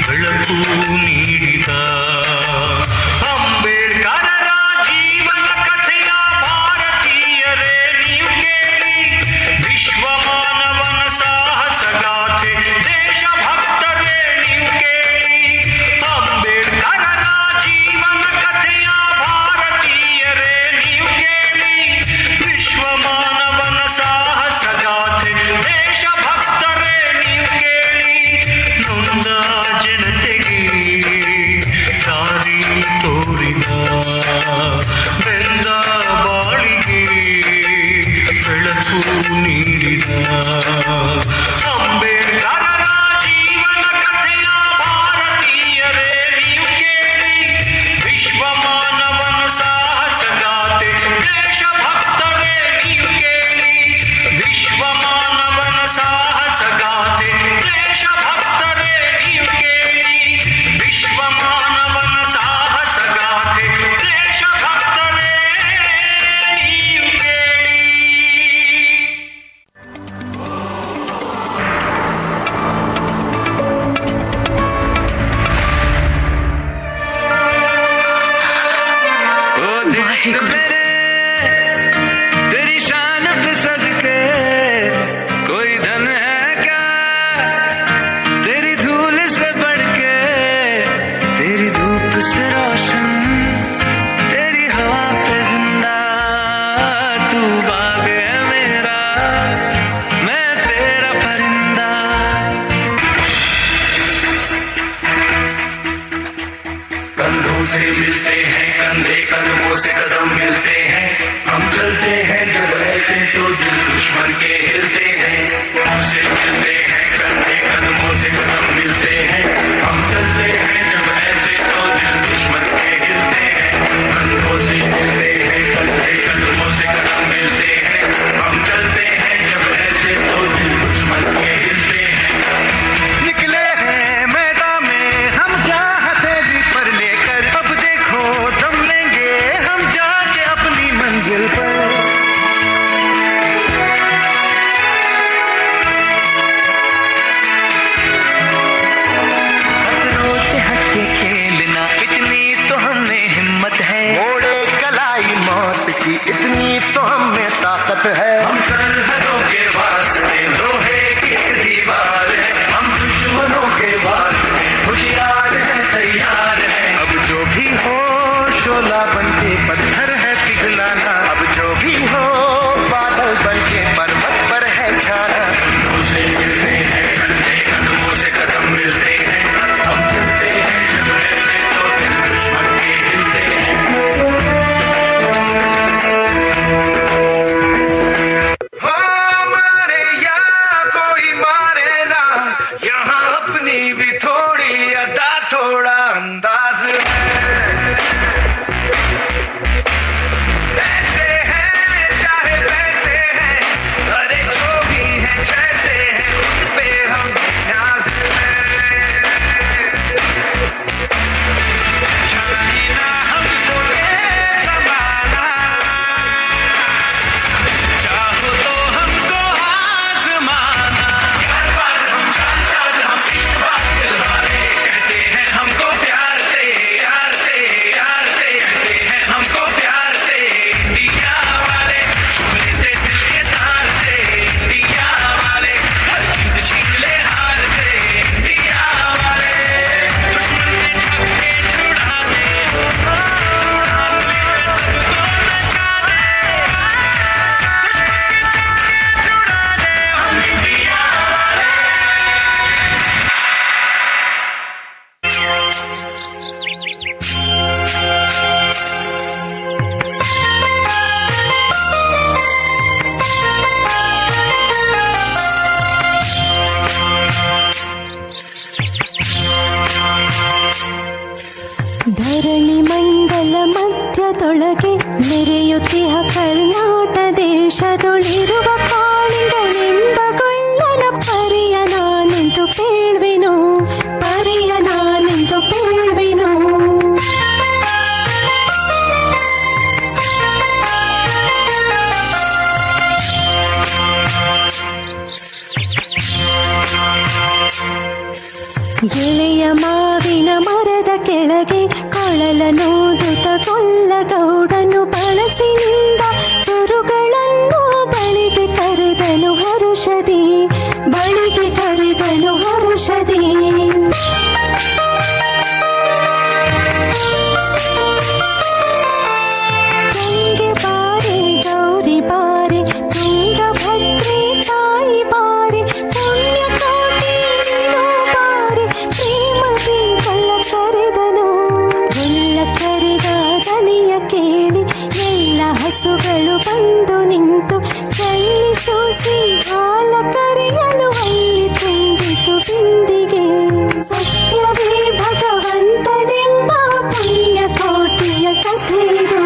ಬೆಳಕು ನೀಡಿದ. ಅಂಬೇಡ್ಕರರ ಜೀವನ ಕಥೆಯ ಭಾರತೀಯರೇ ನೀವು ಕೇಳಿ. ವಿಶ್ವ ಮಾನವನ ಸಾಹಸಗಾಥೆ ದೇಶಭಕ್ತರೇ ನೀವು ಕೇಳಿ. ಅಂಬೇಡ್ಕರರ ಜೀವನ ಕಥೆಯ ಭಾರತೀಯರೇ ನೀವು ಕೇಳಿ. ವಿಶ್ವ ಮಾನವನ ಸಾಹಸಗಾಥೆ ದೇಶಭಕ್ತರೇ ನೀವು ಕೇಳಿ. ನೊಂದ ಜನತೆಗೆ ದಾರಿ ತೋರಿದ, ಬೆಂದ ಬಾಳಿಗೆ ಬೆಳಕು ನೀಡಿದ. ಅಂಬೇಡ್ಕರರ ಜೀವನ ಕಥೆಯ ಭಾರತೀಯರೇ ನೀವು ಕೇಳಿ. ವಿಶ್ವ ಮಾನವನ ಸಾಹಸಗಾಥೆ ದೇಶಭಕ್ತರೇ ನೀವು ಕೇಳಿ. ವಿಶ್ವ ಮಾನವನ ಸಾಹಸಗಾಥೆ ದೇಶಭಕ್ತರೇ ನೀವು ಕೇಳಿ. ವಿಶ್ವ ಮಾನವನ ಸಾಹಸಗಾಥೆ ದೇಶಭಕ್ತರೇ ನೀವು ಕೇಳಿ. ओ देख मेरे, तेरी शान पे सदके कोई धन है क्या? तेरी धूल से बढ़ के, तेरी धूप से रोशन, तेरी हवा पे जिंदा। तू बाग है मेरा, मैं तेरा परिंदा। कंधों से मिलते हैं कंधे, कदमों से कदम मिलते हैं। हम चलते हैं जब ऐसे तो दिल दुश्मन के हिलते हैं। हमसे मिलते हैं कंधे, कदमों से कदम मिलते हैं। हम चलते हैं जब ऐसे तो दिल दुश्मन के हिलते हैं। कंधों से मिलते हैं कंधे, कदमों से कदम मिलते हैं। हम चलते हैं जब ऐसे तो दिल दुश्मन के हिलते हैं। निकले हैं मैदान में हम क्या हथेली पर लेकर, अब देखो दम लेंगे हम जाके अपनी मंजिल पर। खतरों से हंस के खेलना इतनी तो हमें हिम्मत है। मोड़े कलाई मौत की इतनी तो हमें ताकत है। हम सरहदों के वास्ते लोहे की एक दीवार है। हम दुश्मनों के वास्ते होशियार हैं, तैयार हैं। अब जो भी हो शोला बनके पत्थर है पिघलाना, अब जो भी हो बादल बनके पर्वत पर है छाना। कंधों से मिलते हैं कंधे, कदमों से कदम मिलते हैं। हम चलते हैं जब ऐसे तो दिल दुश्मन के हिलते हैं। ಮೆರೆಯುತ್ತಿಹ ಕರ್ನಾಟ ದೇಶದೊಳಿರುವ ಕಾಳಿಂಗನೆಂಬ ಗೊಲ್ಲನ ಪರಿಯ ನಾನೆಂದು ಪೇಳ್ವೆನು, ಪರಿಯ ನಾನೆಂದು ಪೇಳ್ವೆನು. ಗೆಳೆಯ ಮಾವಿನ ಮರದ ಕೆಳಗೆ ಕೊಳಲನೂದುತ ಕೊಲ್ಲಗೌಡನು ಬಳಸಿನಿಂದ ಗುರುಗಳನ್ನು ಬಳಿಗೆ ಕರೆದನು ಹರುಷದಿ, ಬಳಿಗೆ ಕರೆದನು ಹರುಷದಿ. ಗಂಗೆ ಬಾರೆ ಗೌರಿ ಬಾರೆ, ತುಂಗಭದ್ರೆ ತಾಯಿ ಬಾರೆ, ಪುಣ್ಯಕೋಟಿ ನೀನು ಬಾರೆ, ಪ್ರೇಮದಿ ಗೊಲ್ಲ ಕರೆದನು. ಗೊಲ್ಲ ಕರೆದ ದನಿಯ ಕೇಳಿ ಎಲ್ಲ ಹಸುಗಳು ಬಂದು ನಿಂತು ಚಲ್ಲಿ ಸೂಸಿ ಹಾಲ ಕರೆಯಲು ಅಲ್ಲಿ ತುಂಬಿತು ಬಿಂದಿಗೆ. ಸತ್ಯವೇ ಭಗವಂತನೆಂಬ ಪುಣ್ಯಕೋಟಿಯ ಕಥೆಯಿದು.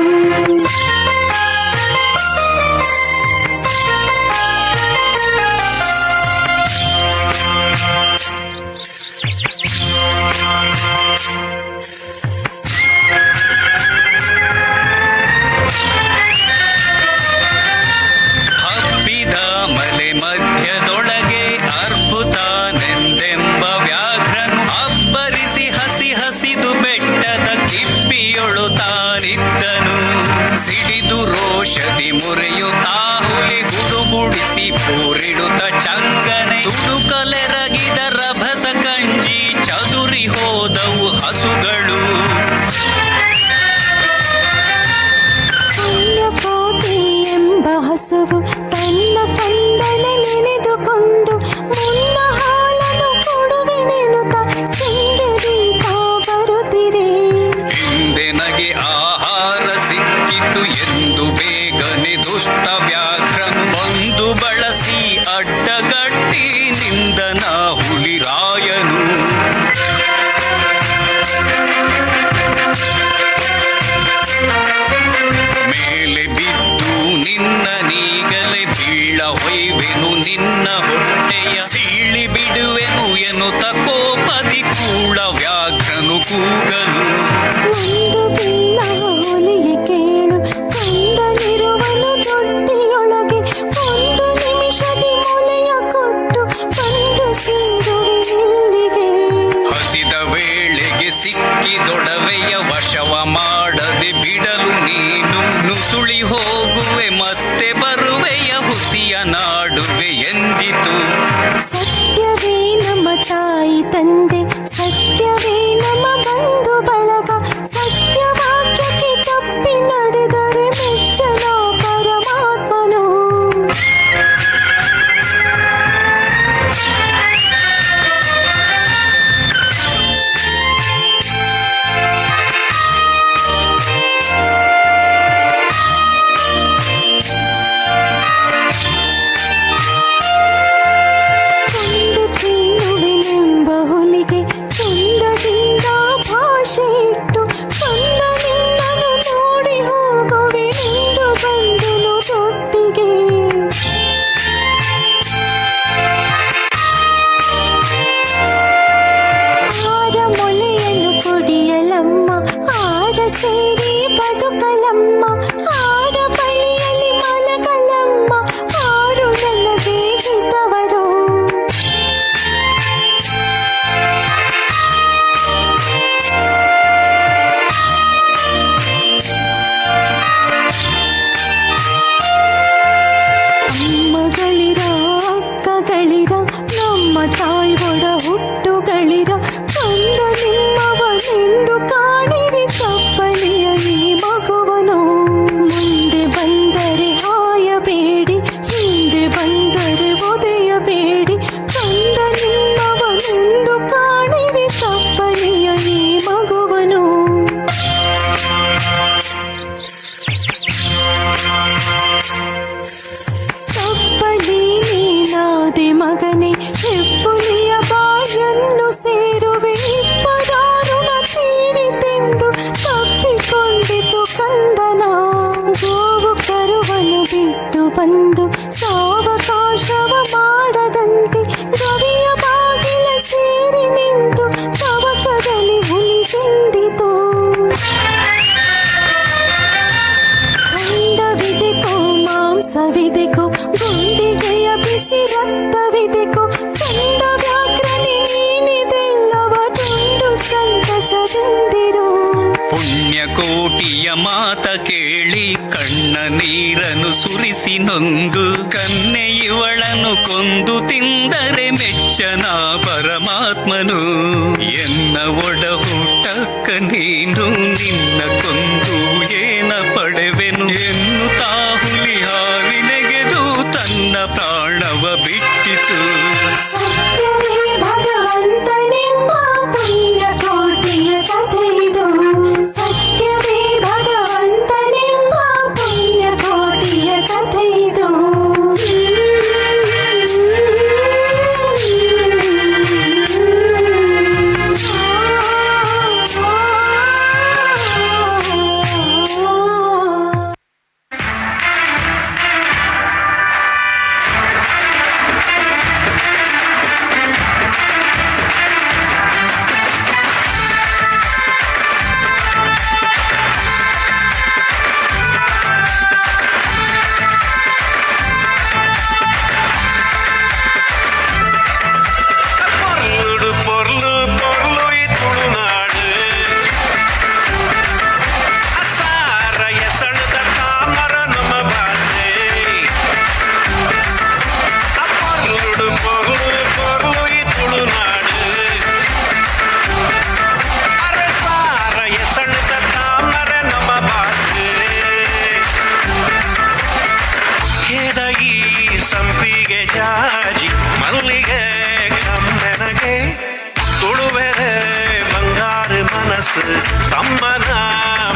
ಹಬ್ಬಿದ ಮಲೆ ಮಧ್ಯದೊಳಗೆ ಅರ್ಬುದಾನೆಂದೆಂಬ ವ್ಯಾಘ್ರನು ಅಬ್ಬರಿಸಿ ಹಸಿ ಹಸಿದು ಬೆಟ್ಟದ ಕಿಪ್ಪಿಯೊಳು ತಾನಿದ್ದನು. ಸಿಡಿದು ರೋಷದಿ ಮುರಿಯುತ್ತಾ ಹುಲಿ ಗುಡುಗುಡಿಸಿ ಪೂರಿಡುತ್ತ ಚಂಗನೆ ತುಡುಕಲೆರಗಿದ ರಭಸ ಕಂಜಿ ಚದುರಿ ಹೋದವು ಹಸುಗಳು. ಪುಣ್ಯಕೋಟಿ ಎಂಬ ಹಸುವು ತನ್ನ ಕಂದನ ನೆನೆದುಕೊಂಡು ಮುನ್ನ ಹಾಲನ್ನು ಕೊಡುವೆನೆನುತ ಚಂದದಿ ತಾ ಬರುತ್ತಿರೆ. ಹಿಂದೆ ನಗೆ ಆಹಾರ ಸಿಕ್ಕಿತು ಎಂದು ಬೇಗನೆ ದುಷ್ಟ ವ್ಯಾಘ್ರನು ಬಂದು ಬಳಸಿ ಅಡ್ಡ ಕಣ್ಣ ನೀರನು ಸುರಿಸಿ ನೊಂದು ಕನ್ನೆಯವಳನು ಕೊಂದು ತಿಂದರೆ ಮೆಚ್ಚನ ಪರಮಾತ್ಮನು. ಎನ್ನ ಒಡಹುಟ್ಟಕ್ಕ ನೀನು ನಿನ್ನ ಕೊಂದು ಏನ ಪಡೆವೆನು ಎನ್ನುತ್ತಾ ಹುಲಿ ಹಾರಿ ನೆಗೆದು ತನ್ನ ಪ್ರಾಣವ ಬಿಟ್ಟಿತು. ಸತ್ಯವೇ ಭಗವಂತನೆಂಬ ಪುಣ್ಯಕೋಟಿಯ ಕಥೆಯಿದು. ಸತ್ಯವೇ ಭಗವಂತನೆಂಬ ಪುಣ್ಯಕೋಟಿಯ ಕಥೆಯಿದು. ಪೊರ್ಲುಡು ಪೊರ್ಲು ಪೊರ್ಲು ಈ ತುಳುನಾಡು ಅಸಾರ ಎಸಳದ ತಾಮರ ನಮ್ಮ ಭಾಷೆ. ಪೊರ್ಲುಡು ಪೊರ್ಲು ಪೊರ್ಲು ಈ ತುಳುನಾಡು ಅರಸಾರ ಎಸಳದ ತಾಮರ ನಮ್ಮ ಭಾಷೆ. ಕೆದಗಿ ಸಂಪಿಗೆ ಜಾಜಿ ಮಲ್ಲಿಗೆ ಕಮ್ಮೆನಗೆ ತುಳುವೆರೆ ಬಂಗಾರ ಮನಸ್ಸು ತಮ್ಮನ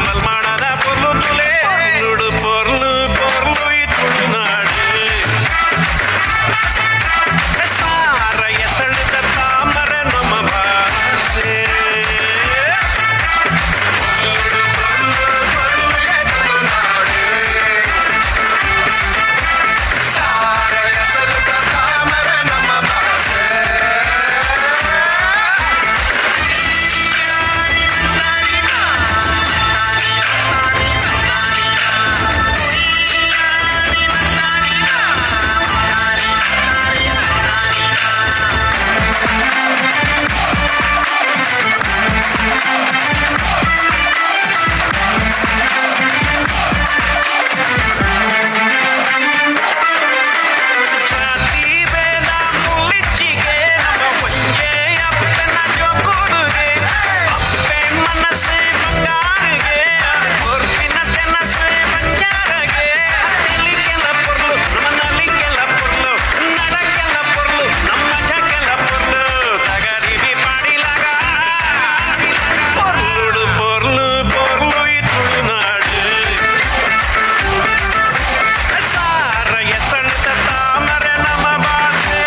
ಮಲ್ಮಾಣದ ಪೊರ್ಲು ತುಲೆ. ಪೊರ್ಲುಡು ಪೊರ್ಲು ಪೊರ್ಲು ಈ ತುಳುನಾಡು ಸಾರ ಎಸಳಿದ ತಾಮರ ನಮ್ಮ ಭಾಷೆ. ಜಾತಿ ಭೇದ ಮುಳ್ಳಿಚ್ಚಿಗೆ ನಮ್ಮ ಒಂಜೇ ಅಪ್ಪನ ಜೋಕುಡುಗೆ. ಅಪ್ಪೆ ಮನಸ್ಸು ಬಂಗಾರಿಗೆ ಕೊರ್ಪಿನ ತೆನಸು ಬಂಜಾರಗೆ. ತಿಳಿಕೆಲ್ಲ ಪೊರ್ಲು ನಮ್ಮ ನಲಿಕೆಲ್ಲ ಪೊರ್ಲು ನಡಕೆಲ್ಲ ಪೊರ್ಲು ನಮ್ಮ ಜಕೆಲ್ಲ ಪೊರ್ಲು ತಗರಿವಿ ಪಾಡಿಲಾಗ. ಪೊರ್ಲುಡು ಪೊರ್ಲು ಪೊರ್ಲು ಈ ತುಳುನಾಡು ಸಾರ ಎಸಳಿದ ತಾಮರೆ ನಮ್ಮ ಭಾಷೆ.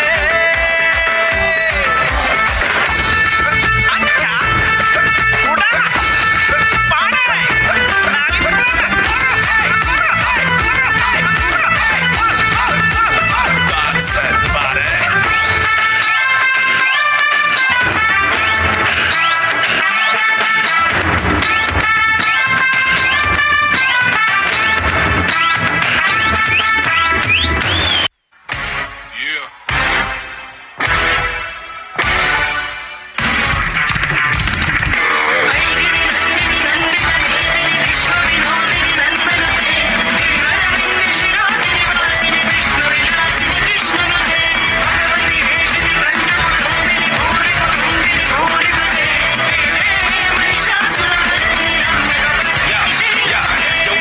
Yo,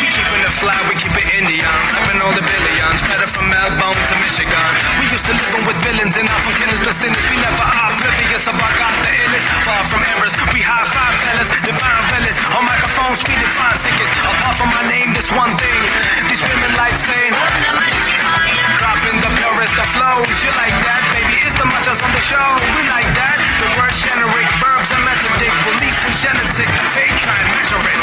we keeping it fly, we keep it Indian. Clapping all the billions, better from Melbourne to Michigan. We used to living with villains and our killers, but sinners, we never are oblivious of our God, the illest. Far from errors, we high five fellas, divine fellas. On microphones, we define sickest. Apart from my name, this one thing. These women like saying, dropping the purest of flows. You like that, baby? It's the machos on the show. We like that. The words generic, verbs are methodic, belief from genetic. The fake try and measure it.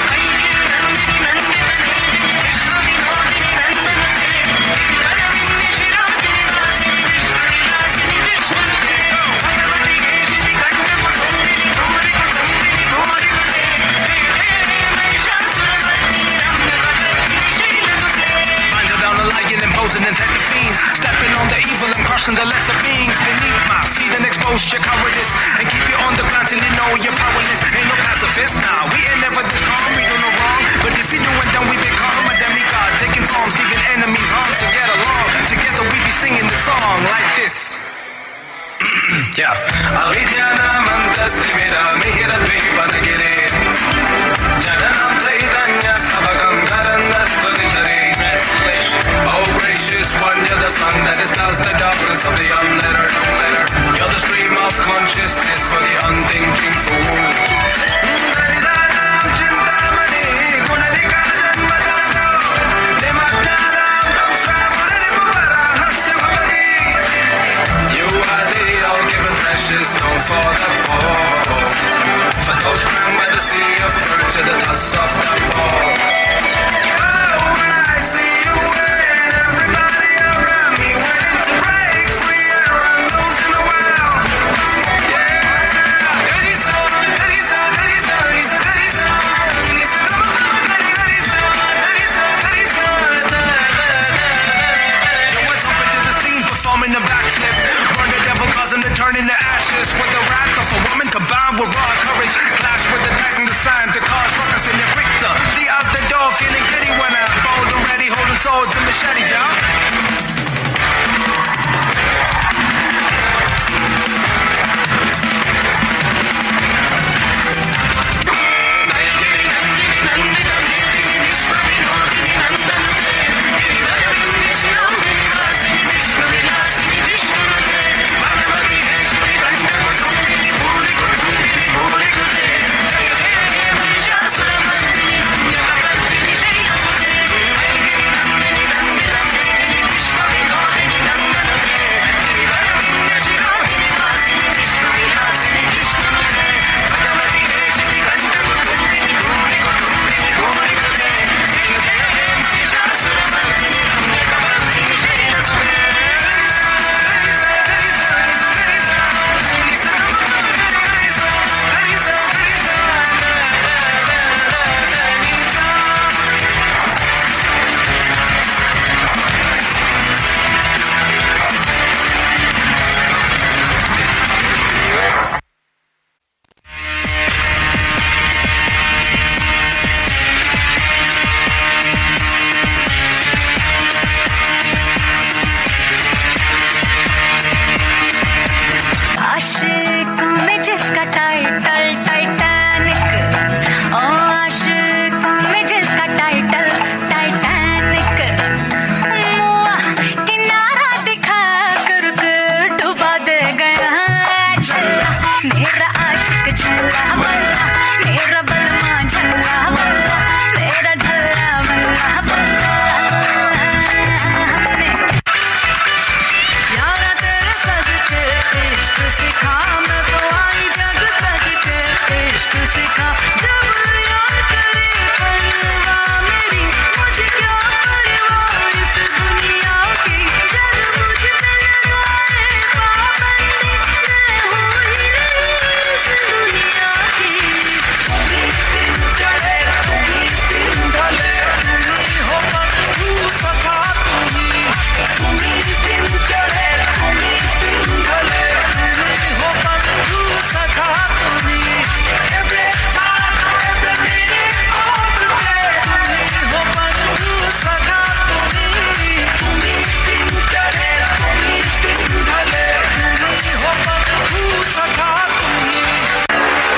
Mind down the lion imposing and tech the fiends. Stepping on the evil and crushing the lesser beings. Beneath my feet and expose your cowardice. And keep you on the ground till you know you're powerless. Ain't no pacifist now. We ain't never this calm, we do no wrong. But if you do it, then we become a demigod. Yeah. Avidyanamantastimiramihiraద్వీపనగిరే Jananam chaitanyastabakam karandastudishare. Translation. Oh gracious one, you're the sun that dispels the darkness of the unlettered. You're the stream of consciousness for the unthinking fool. You are the all-given precious stone for the poor, for those drowned by the sea of dirt to the dust of the ball. Oh, I see you when everybody around me waiting to break free and run loose in the wild. Yeah. Yo, what's up into the scene, performing the backflip? Burn the devil, cause him to turn into ashes. With the wrath of a woman combined with raw courage, clash with the titan designed to cause ruckus in your quick to flee out the door, feeling giddy when I'm bold and ready, holding swords and machetes, y'all. आशिकों में जिसका title Titanic, ओ आशिकों में जिसका title Titanic, मुआ किनारा दिखा कर के डुबा दे गया। झल्ला मेरा आशिक झल्ला बल्ला, मेरा बलमा झल्ला बल्ला, मेरा झल्ला बल्ला बल्ला। हमने यारा तेरे सदके इश्क सिखा, मैं तो आई जग तज के इश्क सिखा। जब यार करे परवाह मेरी, मुझे क्या परवाह इस दुनिया की। जग मुझ पे लगाए पाबंदी, मैं हूँ ही नहीं इस दुनिया की।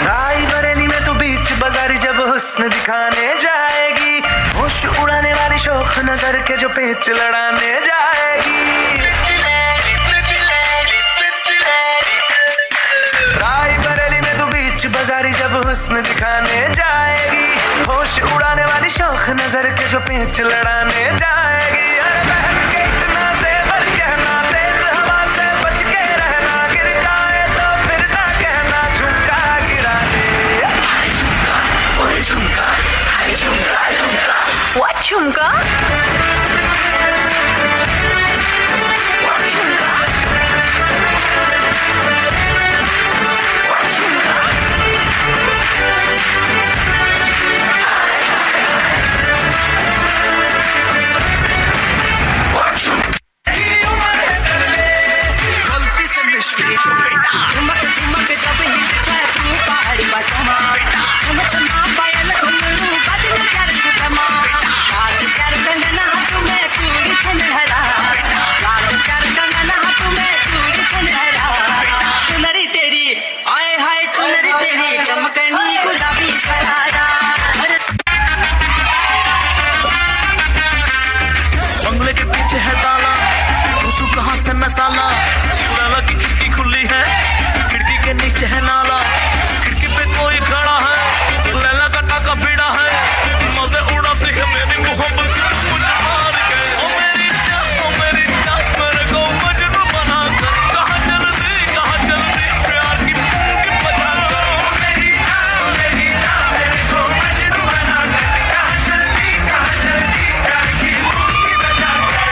रायबरेली में तू बीच बाजारी जब हुस्न दिखाने जाएगी, होश उड़ाने वाली शोख नजर के जो पेच लड़ाने जाएगी। रायबरेली में तू बीच बाजारी जब हुस्न दिखाने जाएगी, होश उड़ाने वाली शोख नजर के जो पेच लड़ाने जाएगी। अरे बहन के इतना जेवर कहना, तेज हवा से बच के रहना, गिर जाए तो फिर ना कहना झुमका गिरा दे। What झुमका? What झुमका? नीचे है नाला, खिड़की पे कोई खड़ा है, लैला का टाका भिड़ा है, मजे उड़ाती है मेरी मोहब्बत मुझे मार के। ओ मेरी जान, ओ मेरी जान, मेरे को मजनू बना कर कहाँ चल दी, कहाँ चल दी प्यार की पूंछ बजा कर। ओ मेरी जान, ओ मेरी जान, मेरे को मजनू बना कर कहाँ चल दी, कहाँ चल दी प्यार की पूंछ बजा कर।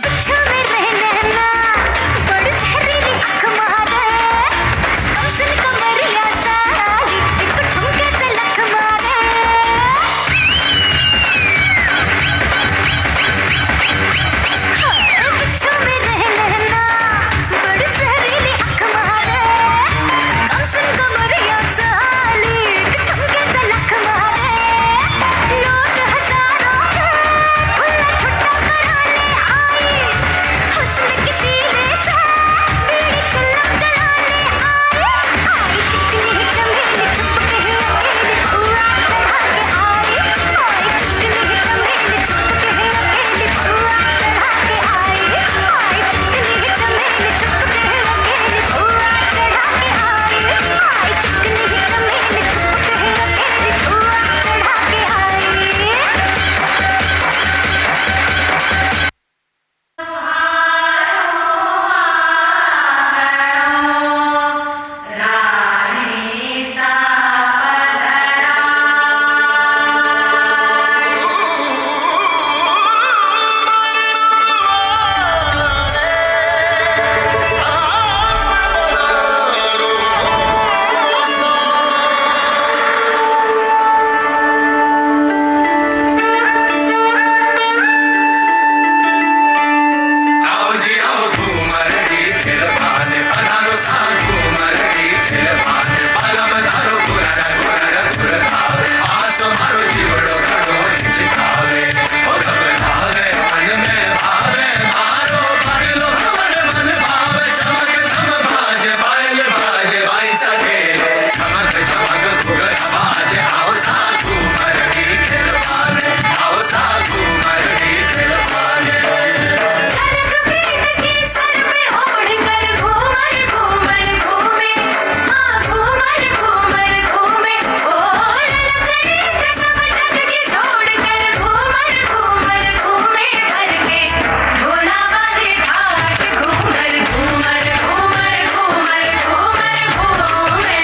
बिच्छू में रह लेना, बड़ी जहरीली अख मारे, कमसिन कमरिया साली, एक ठुमके से लख मारे। बिच्छू में रह लेना, बड़ी जहरीली अख मारे, कमसिन कमरिया साली, एक ठुमके से लख मारे। नोट हजारों के खुला छुट्टा कराने आई, हुस्न की तीले से बीड़ी चिल्लम जलाने आई। आई चिकनी चमेली छुप के अकेली पुआ चढ़ा के आई। आई चिकनी चमेली छुप के अकेली पुआ चढ़ा के आई। आई चिकनी चमेली छुप के अकेली पुआ चढ़ा के आई। आई चिकनी चमेली छुप के अकेली पुआ चढ़ा के आई। आओ जी आओ घूमर री खिलवान, पधारो सा घूमर री खिलवान, बाला मधारो घुरर घुरर घुरधावे, आस मारो जीवड़ो घड़ो हिचकावे, ओ घबरावे मन में भावे, मारो पागलो भवन मन भावे, चमक चम बाजे पायल बाजे भाई सखेले, चमक चमक घुघर बाजे, आओ सा घूमर री खिलवान, आओ सा घूमर री खिलवान। सर पे ओढ़ कर घूमर घूमर घूमे, हाँ घूमर घूमर घूमे, ओ ललकरीत सब जग के छोड़ कर घूमर घूमर घूमे, भर के ढोला वाले ठाठ घूमर घूमर घूमर घूमर घूमर घूमे।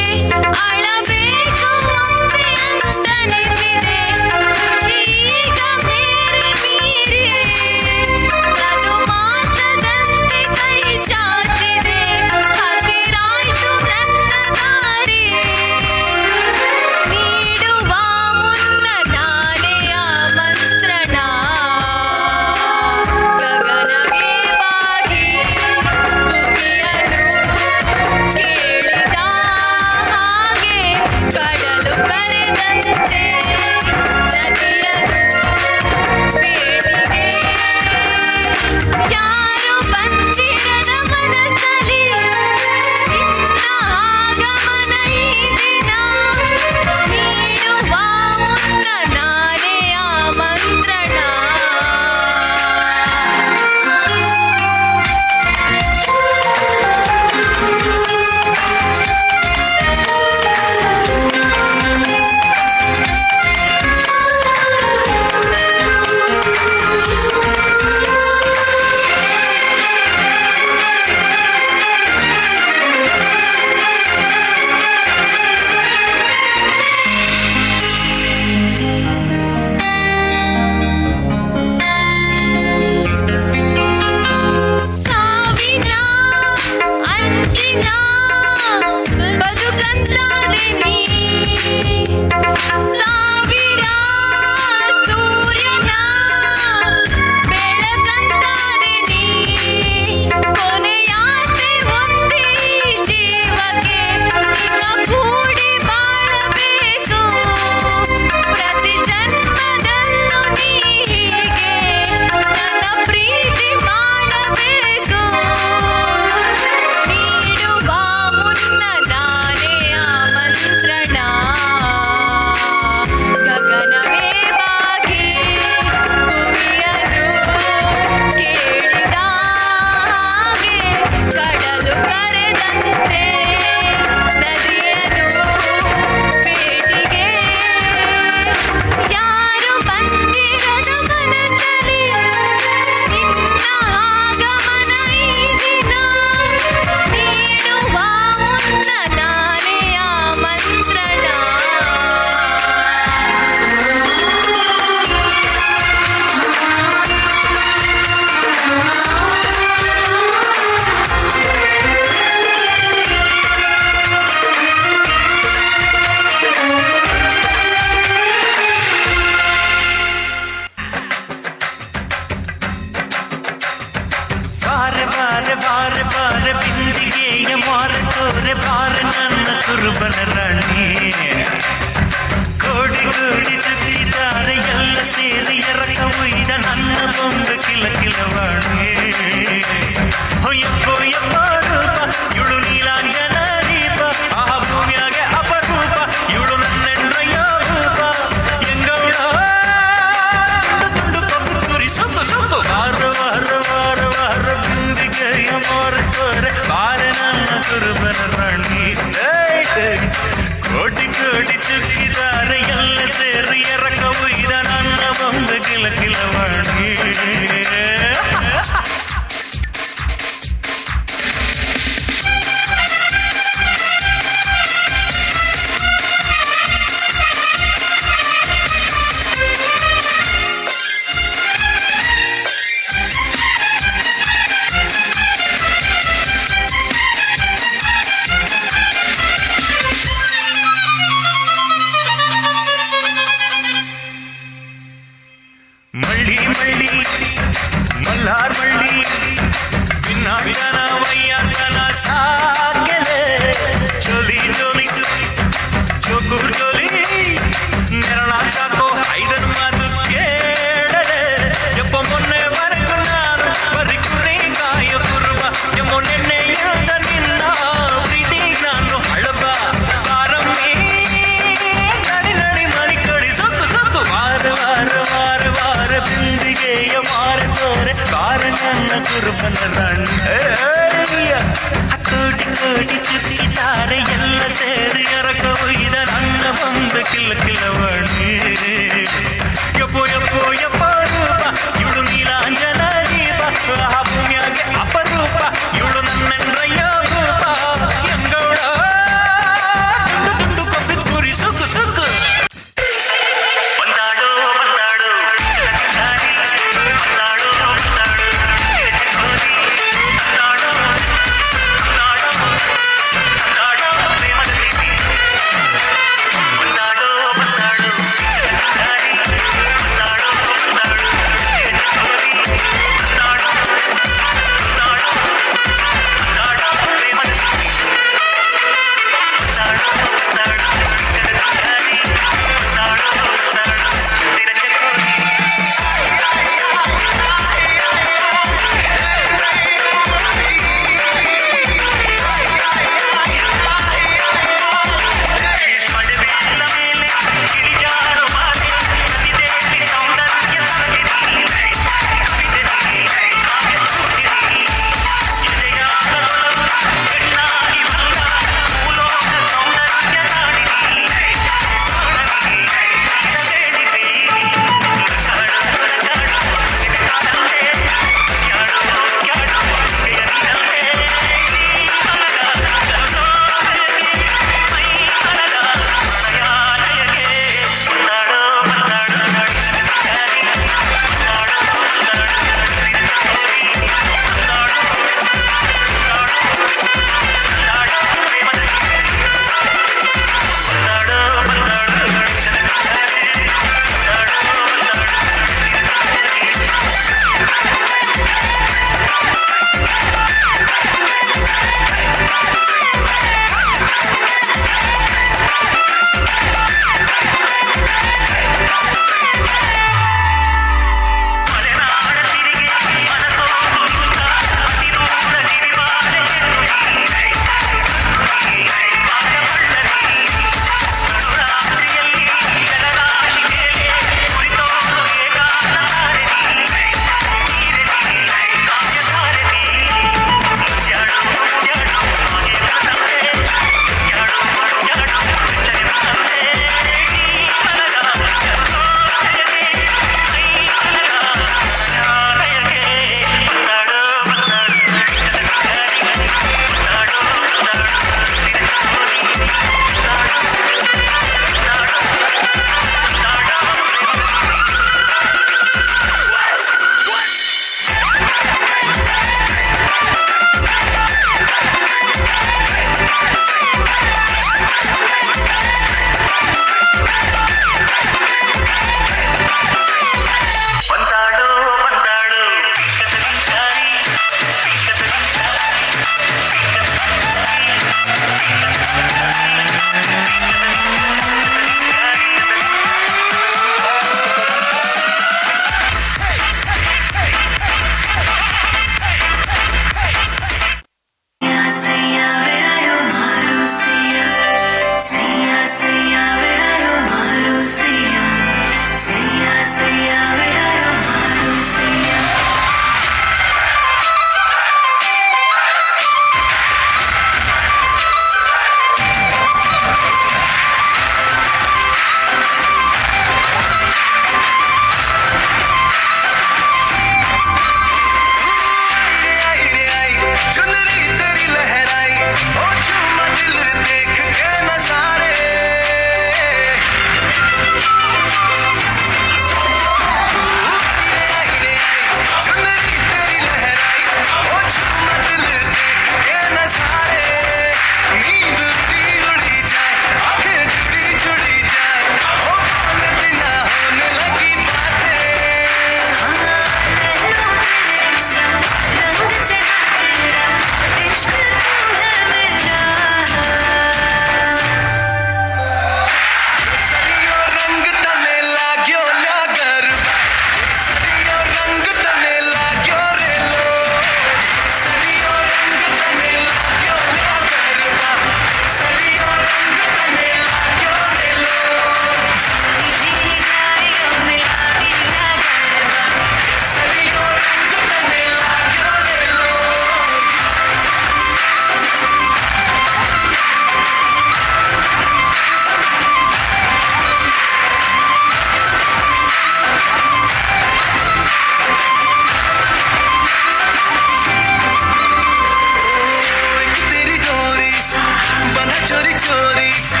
चोरी चोरी से,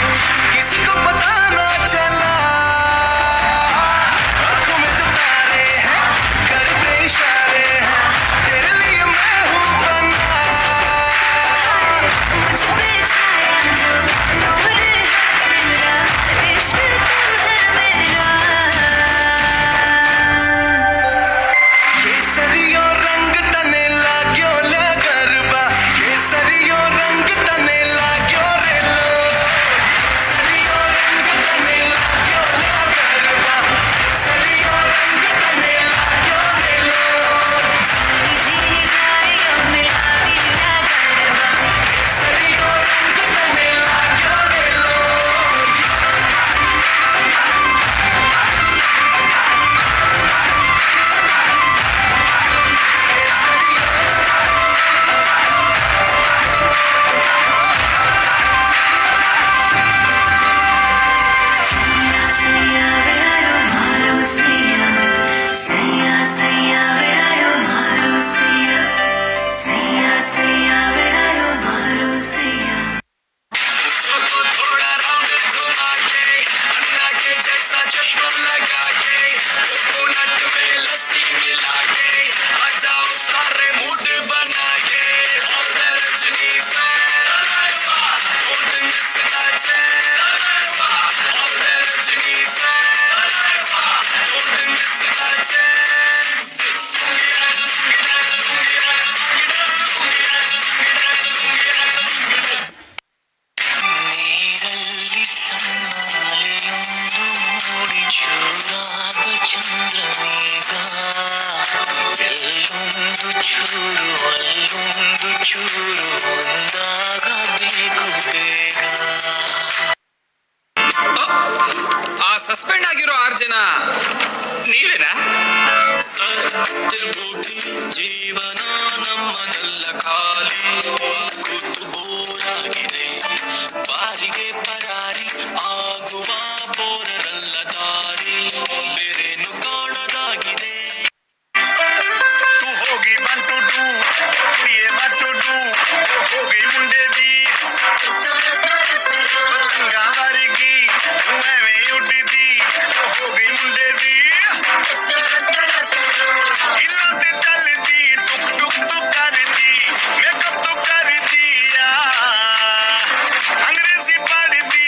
किसी को पता ना चला। आंखों में जो तारे हैं, करते इशारे हैं, तेरे लिए मैं हूँ बना। मुझ पे छाया जो नूर है तेरा, इश्क तू है मेरा। केसरियो रंग तने लाग्यो ले गरबा, केसरियो रंग तने लाग्यो रे लो, केसरियो रंग तने लाग्यो ले गरबा, केसरियो रंग तने लाग्यो रे लो। झीली झीली जाए मेरा मेरा गरबा, केसरियो रंग तने लाग्यो रे लो। सैया सैया वे आयो मारो सैया, सैया सैया वे आयो मारो सैया, सैया सैया वे आयो मारो सैया। तो थोड़ा राउंड घुमा के, अन्ना के जैसा चश्मा लगा के, कोकोनट में लस्सी मिला के, आ जाओ सारे मूड बना के। All the Rajni fans, don't miss the chance. All the Rajni fans, don't miss the chance. ನೀರಲ್ಲಿ ಸಣ್ಣಾಲೆಯೊಂದು ಮೂಡಿ ಚೂರಾದ ಚಂದ್ರನೀಗ, ಎಲ್ಲೊಂದು ಚೂರು ಅಲ್ಲೊಂದು ಚೂರು ಒಂದಾಗಬೇಕು ಬೇಗ. ಆ ಸಸ್ಪೆಂಡ್ ಆಗಿರೋ 6 ಜನ ನೀವೇನಾ? ಸತ್ಯಭೋಗಿ ಜೀವನ ನಮ್ಮದೆಲ್ಲ ಖಾಲಿ ಕೂತು ಬೋರಾಗಿದೆ, ಬಾರಿಗೆ ಪರಾರಿ ಆಗುವ ಬೋರರಲ್ಲ ದಾರಿ ಬೇರೇನು ಕಾಣದಾಗಿದೆ. ਤੂੰ ਹੋ ਗਈ 1 2 2, ਕੁੜੀਏ 1 2 2, ਹੋ ਗਈ ਮੁੰਡੇ ਦੀ ਪਤੰਗਾਂ ਵਰਗੀ, ਤੂੰ ਐਵੇਂ ਉੱਡਦੀ, ਉਹ ਹੋ ਗਈ ਮੁੰਡੇ ਦੀ। ਹਿੱਲਾਂ ਤੇ ਚੱਲਦੀ, ਟੁਕ ਟੁਕ ਤੂੰ ਕਰਦੀ, ਮੇਕਅਪ ਤੂੰ ਕਰਦੀ ਆ, ਅੰਗਰੇਜ਼ੀ ਪੜ੍ਹਦੀ।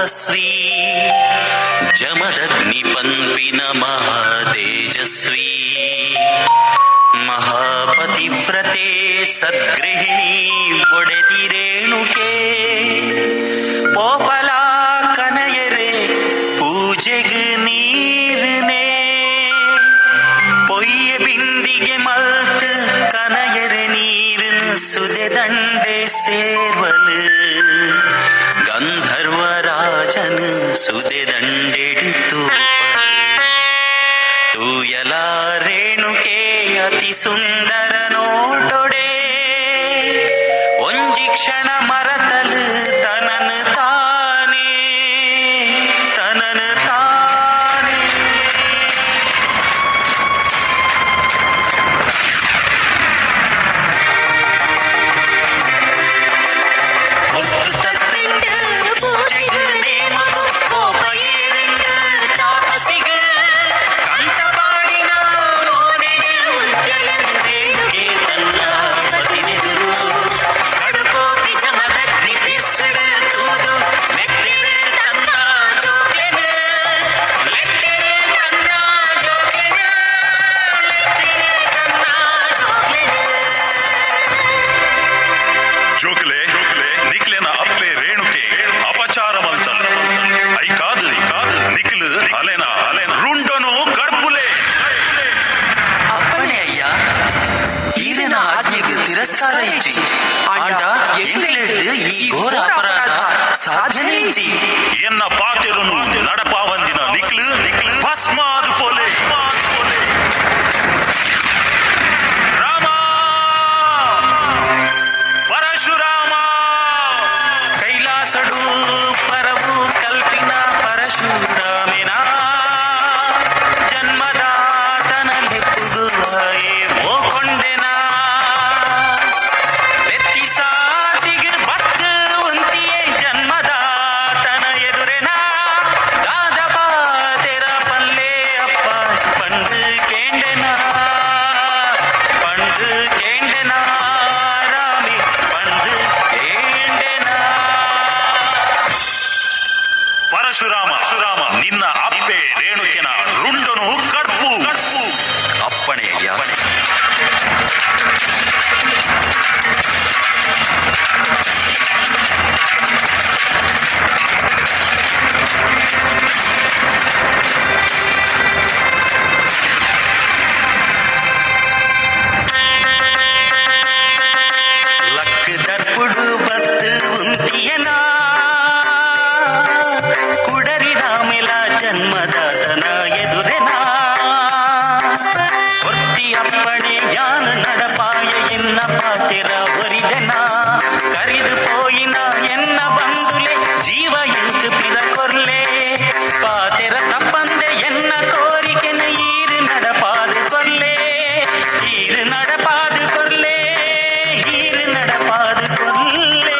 ತಪಸ್ವಿ ಜಮದಗ್ನಿ ಪನ್ಪಿನ ಮಹಾತೇಜಸ್ವಿ ಮಹಾಪತಿವ್ರತೆ ಸದ್ಗೃಹಿಣಿ ಬೊಡೆದಿರೇಣುಕೆ ಪೋಪಲಾ ಕನಯರೆ ಪೂಜೆಗ್ ನೀರ್ನೇ ಪೊಯ್ಯ ಬಿಂದಿಗೆ ಮಲ್ತ್ ಕನಯರೆ ನೀರಿನ ಸುದೆ ದಂಡೆ ಸೇರ್ವಲು ಗಂಧರ್ವರಾಜನ ಸುದೆ ದಂಡೆಡಿತು ತೂಯಲ ರೇಣುಕೆ ಅತಿ ಸುಂದರ ನೋಟೊಡೆ ಒಂಜಿ ಕ್ಷಣ ಮರತಲು ತನನು ತಾನೇ ತನನು ತಾನೇ. ತತ್ತುಂಡು ಪೂಜೆಗ್ ನೇಮಗು ಕೋಪ ಏರುಂಡು ತಾಪಸಿಗ್ ಕಂತ ಪಾಡಿನ ಮೋನೆಡ್ ಉಜ್ಜಲ ರೇಣುಕೆ ತನ್ನ ಪತಿನೆದುರು ಕಡುಕೋಪಿ ಜಮದಗ್ನಿ ಪಿರ್ಸಡ್ ತೂದು ಮೆತ್ತೆರ್ ತನ್ನ ಜೋಕ್ಲೆನ್ ಲೆತ್ತೆರ್ ತನ್ನ ಜೋಕ್ಲೆನ್ ಲೆತ್ತೆರ್ ತನ್ನ ಜೋಕ್ಲೆನ್. ಜೋಕ್ಲೆ ನಿಕ್ಲೆನ ಅಪ್ಲೆ ರೇಣುಕೆ ಅಪಚಾರ ಮಲ್ತಲ್ ಐಕಾದು ನಿಕ್ಲು ಅಲೆನ ಅಲೆನ ರುಂಡನು ಕಡ್ಪುಲೆ. ಅಪ್ಪಣೆ ಅಯ್ಯ, ಈರೆನ ಆಜ್ಞೆಗೆ ತಿರಸ್ಕಾರ ಇಜ್ಜಿ. ಆಂಡ ಎಂಕ್ಲೆಡ್ದ್ ಈ ಘೋರ ಅಪರಾಧ ಸಾಧ್ಯನೇ ಇಜ್ಜಿ. ಎನ್ನ ಪಾತೆರನು ನಡಪಾವಂದಿನ ನಿಕ್ಲು ಭಸ್ಮಾದು ಪೋಲೆ. ರಾಮ, ಪರಶುರಾಮ. ಕೈಲಾಸಡು ಪರವು ಕಲ್ಪಿನ ಪರಶುರಾಮೆನ ಜನ್ಮದಾತನ ಲೆಪ್ಪುಗು ಆಯೆ ಮೋಕೊಂಡೆನ ಬೆತ್ತಿ ಸಾತಿಗೆ ಬತ್ತು ಉಂತಿಯೇ ಜನ್ಮದಾತನ ಎದುರೆನ ದಾದ ಪಾತೆರ ಪಲ್ಲೆ ಅಪ್ಪ ಪಂಡು ಕೇಂಡೆನ ಪಂಡು ಕೇಂಡೆನ ರಾಮಿ ಪಂಡು ಕೇಂಡೆನ. ಪರಶುರಾಮ, ನಿನ್ನ ಅಪ್ಪೆ ರೇಣುಕೆನ ರುಂಡನು ಕಡ್ಪು. ಅಪ್ಪಣೆ ಅಯ್ಯ. ಲಕ್ ದರ್ಪುಡು ಬತ್ತು ಉಂತಿಯನ ಕುಡರಿ ರಾಮೆಲ ಜನ್ಮದಾತನ ಎದುರೆನ ಒತ್ತಿ ಅಪ್ಪಣೆ ಯಾನ ನಡಪಾಯ ಎನ್ನ ಪಾತೆರ ಒರಿದೆನ ಕರಿದು ಪೋಯಿನ ಎನ್ನ ಬಂದುಲೆ ಜೀವ ಎಂಕ್ ಪಿರ ಕೊರ್ಲೆ ಪಾತೆರ ತಪ್ಪಂದೆ ಎನ್ನ ಕೋರಿಕೆನ ಈರು ನಡಪಾದು ಕೊರ್ಲೆ ಈರು ನಡಪಾದು ಕೊರ್ಲೆ ಈರು ನಡಪಾದು ಕೊರ್ಲೆ.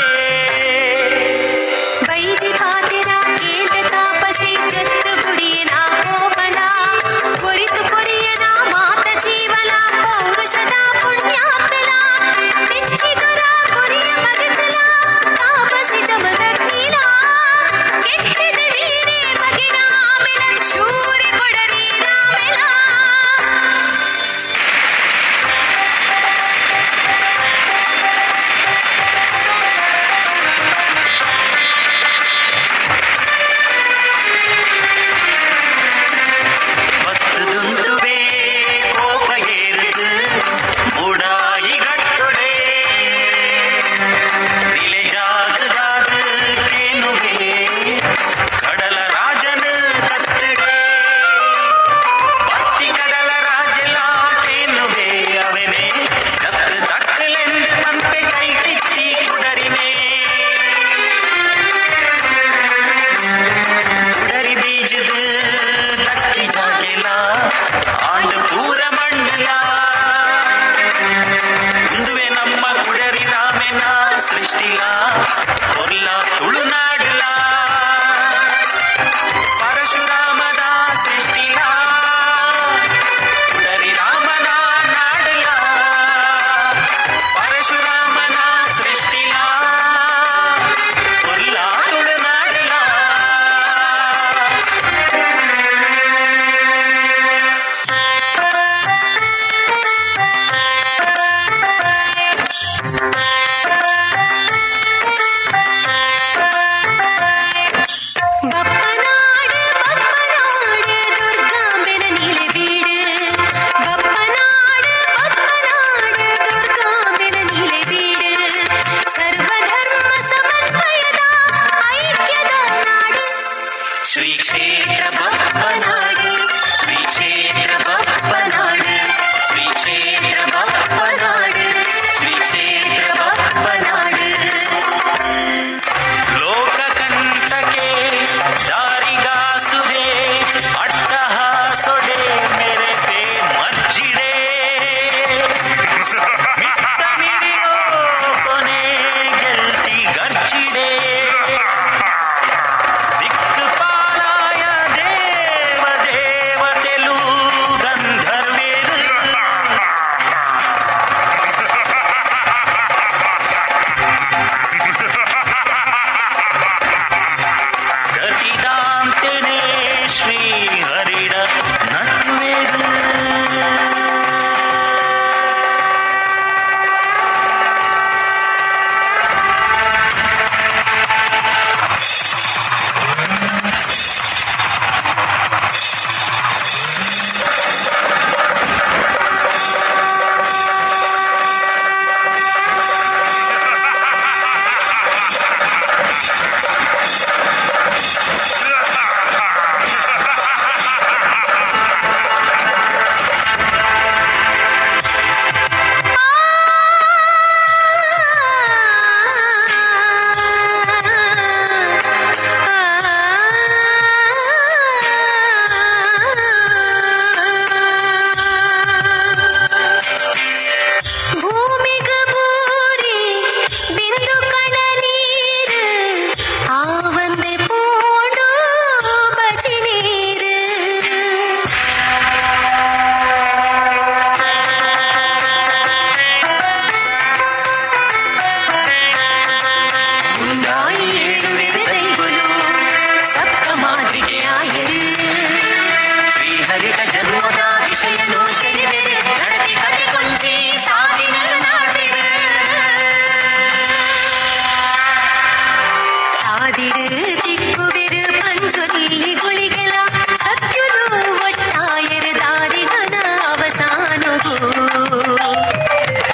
ಅವಧಿಡು ತಿಕ್ಕುವೆರು ಪಂಜುರ್ಲಿ ಗುಳಿಗೆಲ ಸತ್ಯುಲು ಒಟ್ಟಾಯರು ದಾರಿಗನ ಅವಸಾನಗು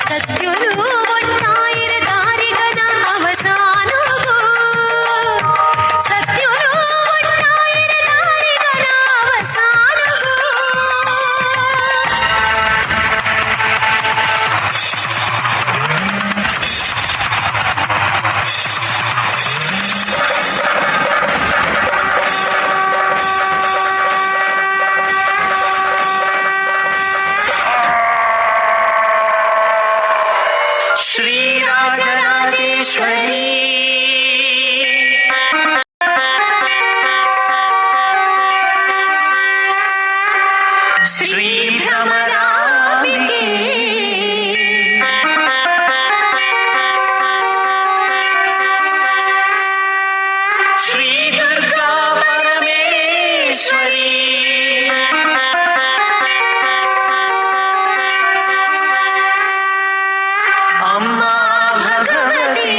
ಸತ್ಯುಲು ಒಟ್ಟಾಯರು ದಾರಿಗನ ಅವಸಾನಗು ಸತ್ಯುಲು ಒಟ್ಟಾಯರು ದಾರಿಗನ ಅವಸಾನಗು. ಶ್ರೀರಾಜರಾಜೇಶ್ವರಿ. ಶ್ರೀ ಭ್ರಮರಾಂಬಿಕೆ. ಶ್ರೀ ದುರ್ಗಾ ಪರಮೇಶ್ವರಿ. ಅಮ್ಮ ಭಗವತಿ.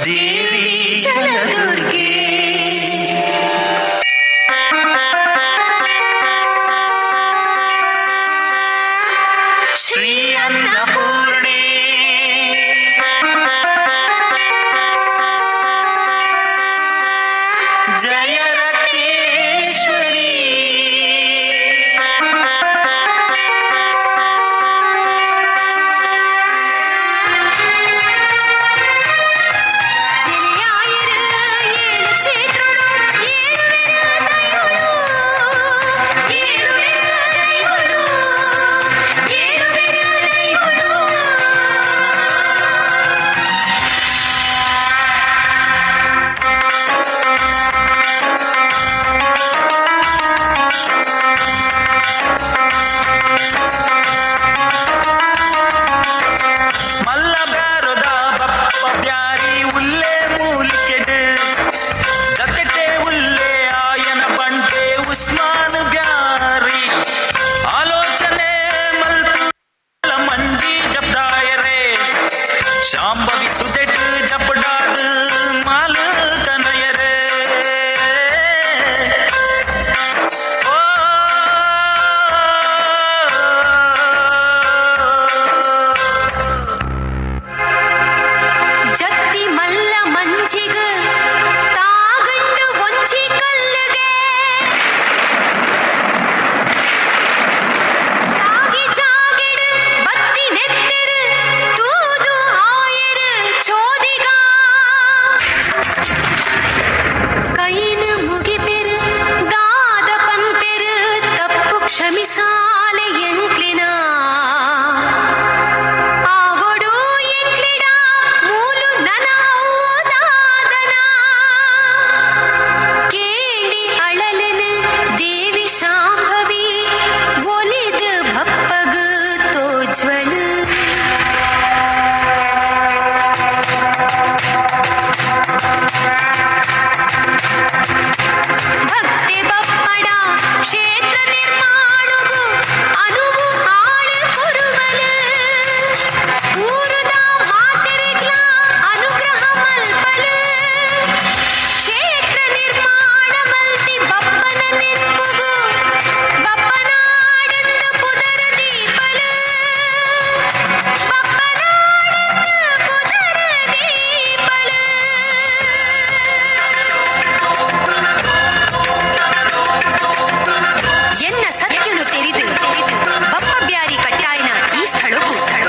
ದೇವಿ ಜಲದುರ್ಗೆ. ಶ್ರೀ ಅನ್ನಪೂರ್ಣೆ. ಜಯ ರಕ್ತೇಶ್ವರಿ. ನೆಲೆಯಾಯಿರು ಏಳು ಕ್ಷೇತ್ರಡು ಏಳುವೆರು ದೈವಳು ಏಳುವೆರು ದೈವಳು ಏಳುವೆರು ದೈವಳು. ಮಲ್ಲ ಬ್ಯಾರದ ಬಪ್ಪ ಬ್ಯಾರಿ ಉಲ್ಲೆ ಮೂಲಿಕೆಡು ಜತೆಟೆ ಉಲ್ಲೆ ಆಯನ ಬಂಟೆ ಉಸ್ಮಾನ್ ಬ್ಯಾರಿ ಆಲೋಚನೆ ಮಲ್ಪ ಮಂಜಿ ಜಬ್ದಾಯರೆ ಶಾಂಭವಿ ಸುದೆಟ್ ಜಪಡಾದ ಮಾಲ್ ಕನಯರೆ. ಓ ಜತ್ತಿ ಮಲ್ಲ ಮಂಜಿಗ ತಾಗಂಡು ಒಂಜಿ ಕಲ್ಲುಗೆ ತಾಗಿ ಜಾಗಿಡು ಬತ್ತಿ ನೆತ್ತಿರು ತೂದು ಆಯರು ಚೋದಿಗ ಕೈನ ಮುಗಿಪೆರು ದಾದ ಪನ್ಪೆರು ತಪ್ಪು ಕ್ಷಮಿಸಾಲೆ ಎಂಕ್ಲಿನ ಆವೊಡು ಎಂಕ್ಲಿಡ ಮೂಲು ನನ ಔದಾದನ ಕೇಳಿ ಅಳಲನ ದೇವಿ ಶಾಂಭವಿ ಒಲಿದ ಭಪ್ಪಗ ತೋಜ್ವಲ. ಭಕ್ತಿ ಬಪ್ಪಡ ಕ್ಷೇತ್ರ ನಿರ್ಮಾಣಗು ಅನುವು ಆಳು ಕುರುಬಲ ಊರುದ ಮಾತೆರೆಗ್ಲ ಅನುಗ್ರಹ ಮಲ್ಪಲ ಕ್ಷೇತ್ರ ನಿರ್ಮಾಣ ಮಲ್ತಿ ಬಪ್ಪನ ನೆನ್ಪುಗು ಬಪ್ಪನಾಡಂದು ಪುದರ ದೀಪಲ ಬಪ್ಪನಾಡಂದು ಪುದರ ದೀಪಲ. ಎನ್ನ ಸತ್ಯನು ತೆರಿದು ಬಪ್ಪ ಬ್ಯಾರಿ ಕಟ್ಟಾಯನ ಈ ಸ್ಥಳಕ್ಕೂ ಸ್ಥಳ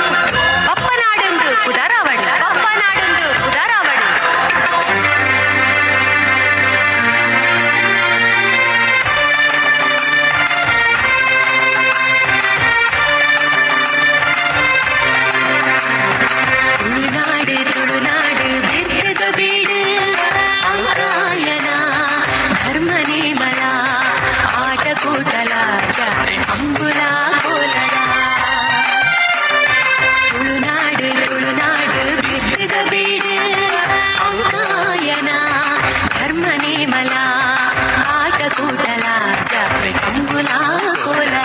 ಬಪ್ಪನಾಡೊಂದು ಪುದರಾವಣ ಬಪ್ಪನಾಡೊಂದು ಪುದರಾವಣ. ತುಳುನಾಡು ತುಳುನಾಡು ಬಿರ್ಕದ ಬೀಡು ಅಂಕಾಯನ ಧರ್ಮ ನೇಮಲ ಆಟಕೂಟಲ ಜಾತ್ರೆ ಅಂಬುಲ ಕೋಲಲ. ತುಳುನಾಡು ತುಳುನಾಡು ಬಿರ್ಕದ ಬೀಡು ಅಂಕಾಯನ ಧರ್ಮ ನೇಮಲ ಆಟಕೂಟಲ ಜಾತ್ರೆ ಅಂಬುಲ ಕೋಲಲ.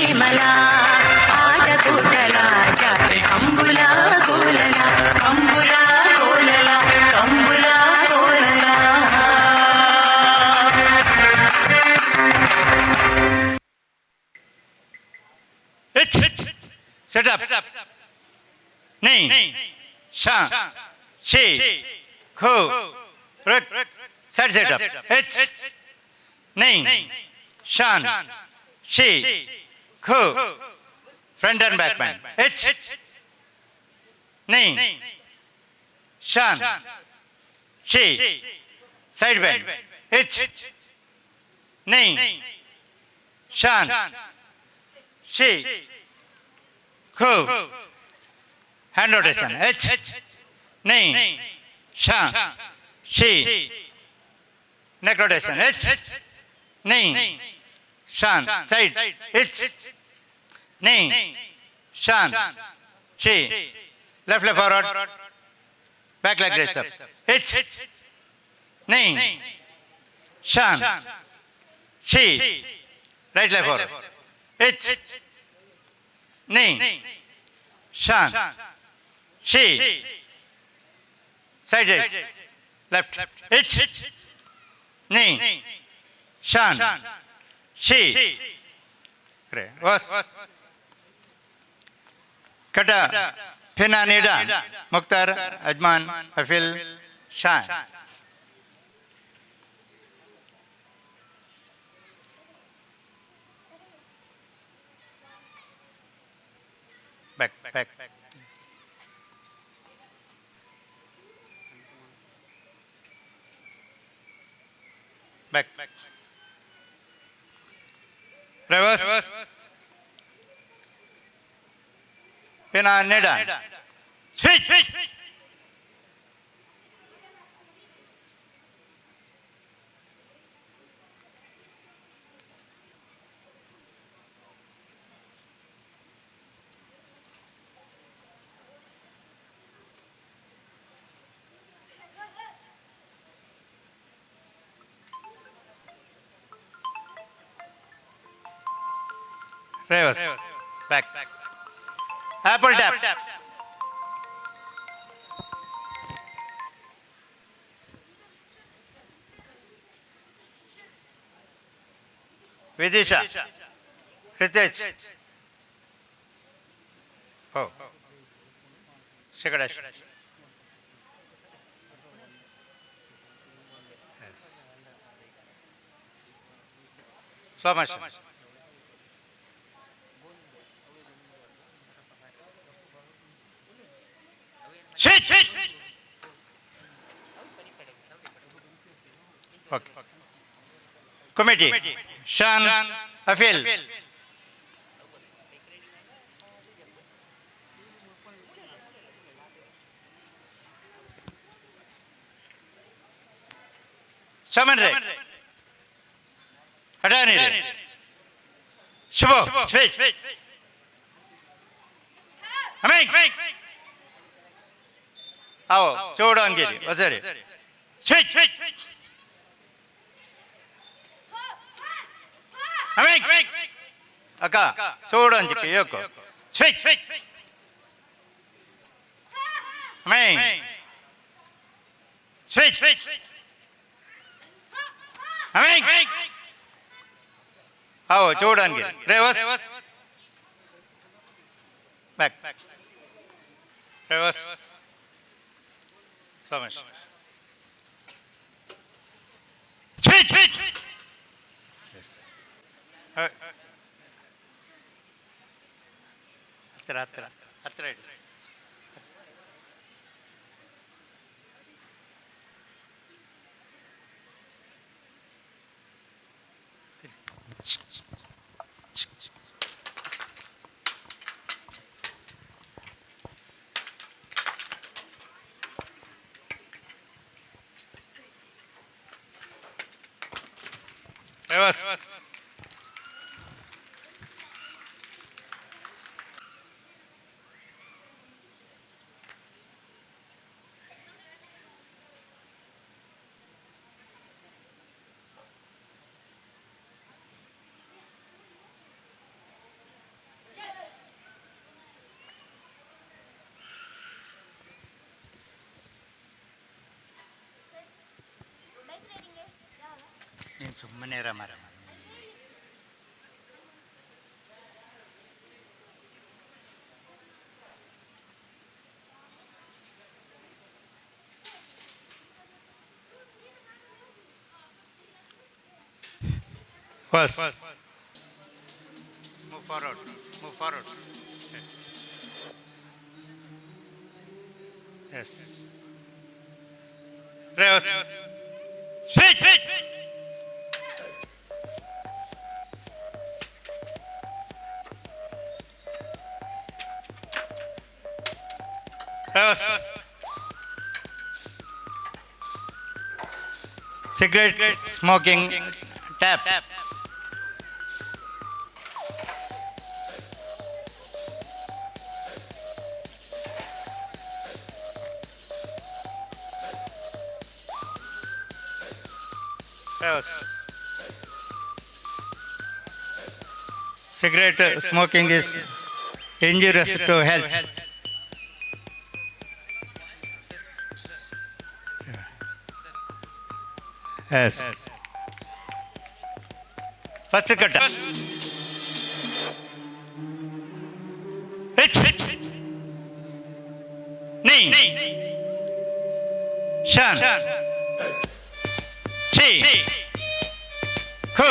ಪ್ರೇಮಲ ಆಟ ಕೂಟಲ ಜಾತ್ರೆ ಕಂಬುಲ ಕೋಲಲ ಕಂಬುಲ ಕೋಲಲ ಕಂಬುಲ ಕೋಲಲ. Setup. नहीं शा she खो रुक साइड सेटअप एच नहीं शान she खो front and back man H नहीं शान she side back H नहीं शान she खो हैंड रोटेशन एच नहीं शा she neck rotation H नहीं शान साइड एच नहीं शान she left leg forward back leg raise up H नहीं शान she right leg forward H नहीं शान she side raise left H नहीं शान she कटा फिना नीडा मुख्तार अजमान अफिल शान. Back back back reverse पिना NEDA switch. Reverse back apple tap. Vidisha Ritesh हो शेकड़ा. Slow motion. Switch. Okay. Committee. Shan Afil. Saman Ray. Adani Ray. Shubho. Switch. Aming. आओ चोड़ांगिरी Vajre switch. Aming अका चोड़ांजिके योको switch. Aming switch. Aming आओ चोड़ांगिरी reverse back reverse Slow motion. Switch. Yes. ಹತ್ರ ಹತ್ರ ಹತ್ರ ಇಡು. Reverse. ಮನೇರ ಮರ. First. Move forward. Move forward. Yes. Reverse. Switch. Reverse. Cigarette smoking tap. Reverse. Cigarette smoking is injurious to health. Yes. First cut. H. Ni. Shan. Chi. Ku.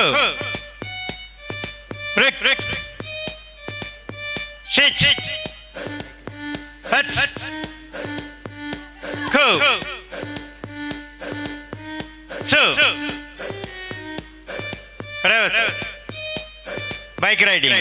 Rik. Shich. Hut. Ku. Two. Reverse. Bike riding.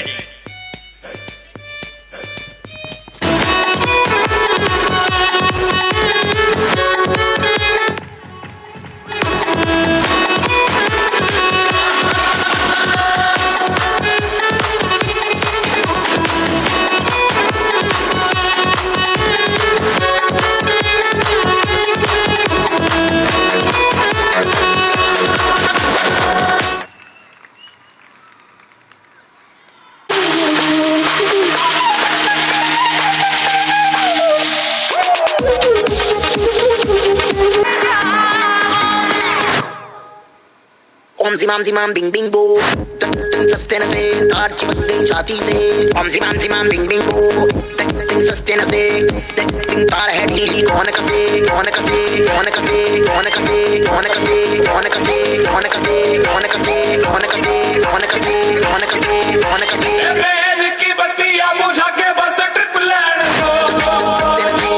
Om zimam zimam bing bing bo, tin सस्ते नसे तार चिपक गई छाती से। ओम zimam zimam bing bing bo, tin सस्ते नसे tin तार है ढीली, कौन कसे कौन कसे कौन कसे कौन कसे कौन कसे कौन कसे कौन कसे कौन कसे कौन कसे कौन कसे कौन कसे कौन कसे। ट्रेन की बत्तियां बुझा के बस ट्रिप लैंड दो,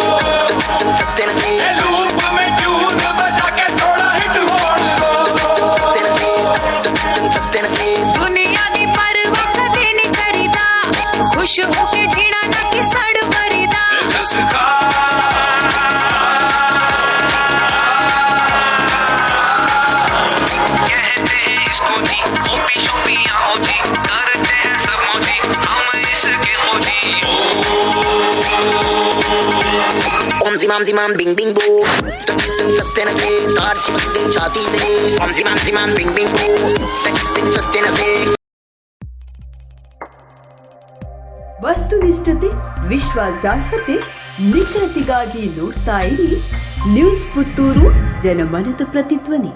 लूप में ट्यून बजा के थोड़ा हिट होड़ दो। दुनिया दी परवाह कदे नहीं करीदा, खुश होके जीना ना कि सड़ मरीदा। कहते हैं इसको जी ओपी शोपी आओ जी, करते हैं सब मौजी हम इसके खोजी। Om zimam zimam bing bing bo, tin सस्ते नसे तार चिपक गई छाती से। Om zimam zimam bing bing bo, tin सस्ते नसे। ವಸ್ತುನಿಷ್ಠತೆ, ವಿಶ್ವಾಸಾರ್ಹತೆ, ನಿಖರತೆಗಾಗಿ ನೋಡ್ತಾ ಇರಿ ನ್ಯೂಸ್ ಪುತ್ತೂರು, ಜನಮನದ ಪ್ರತಿಧ್ವನಿ.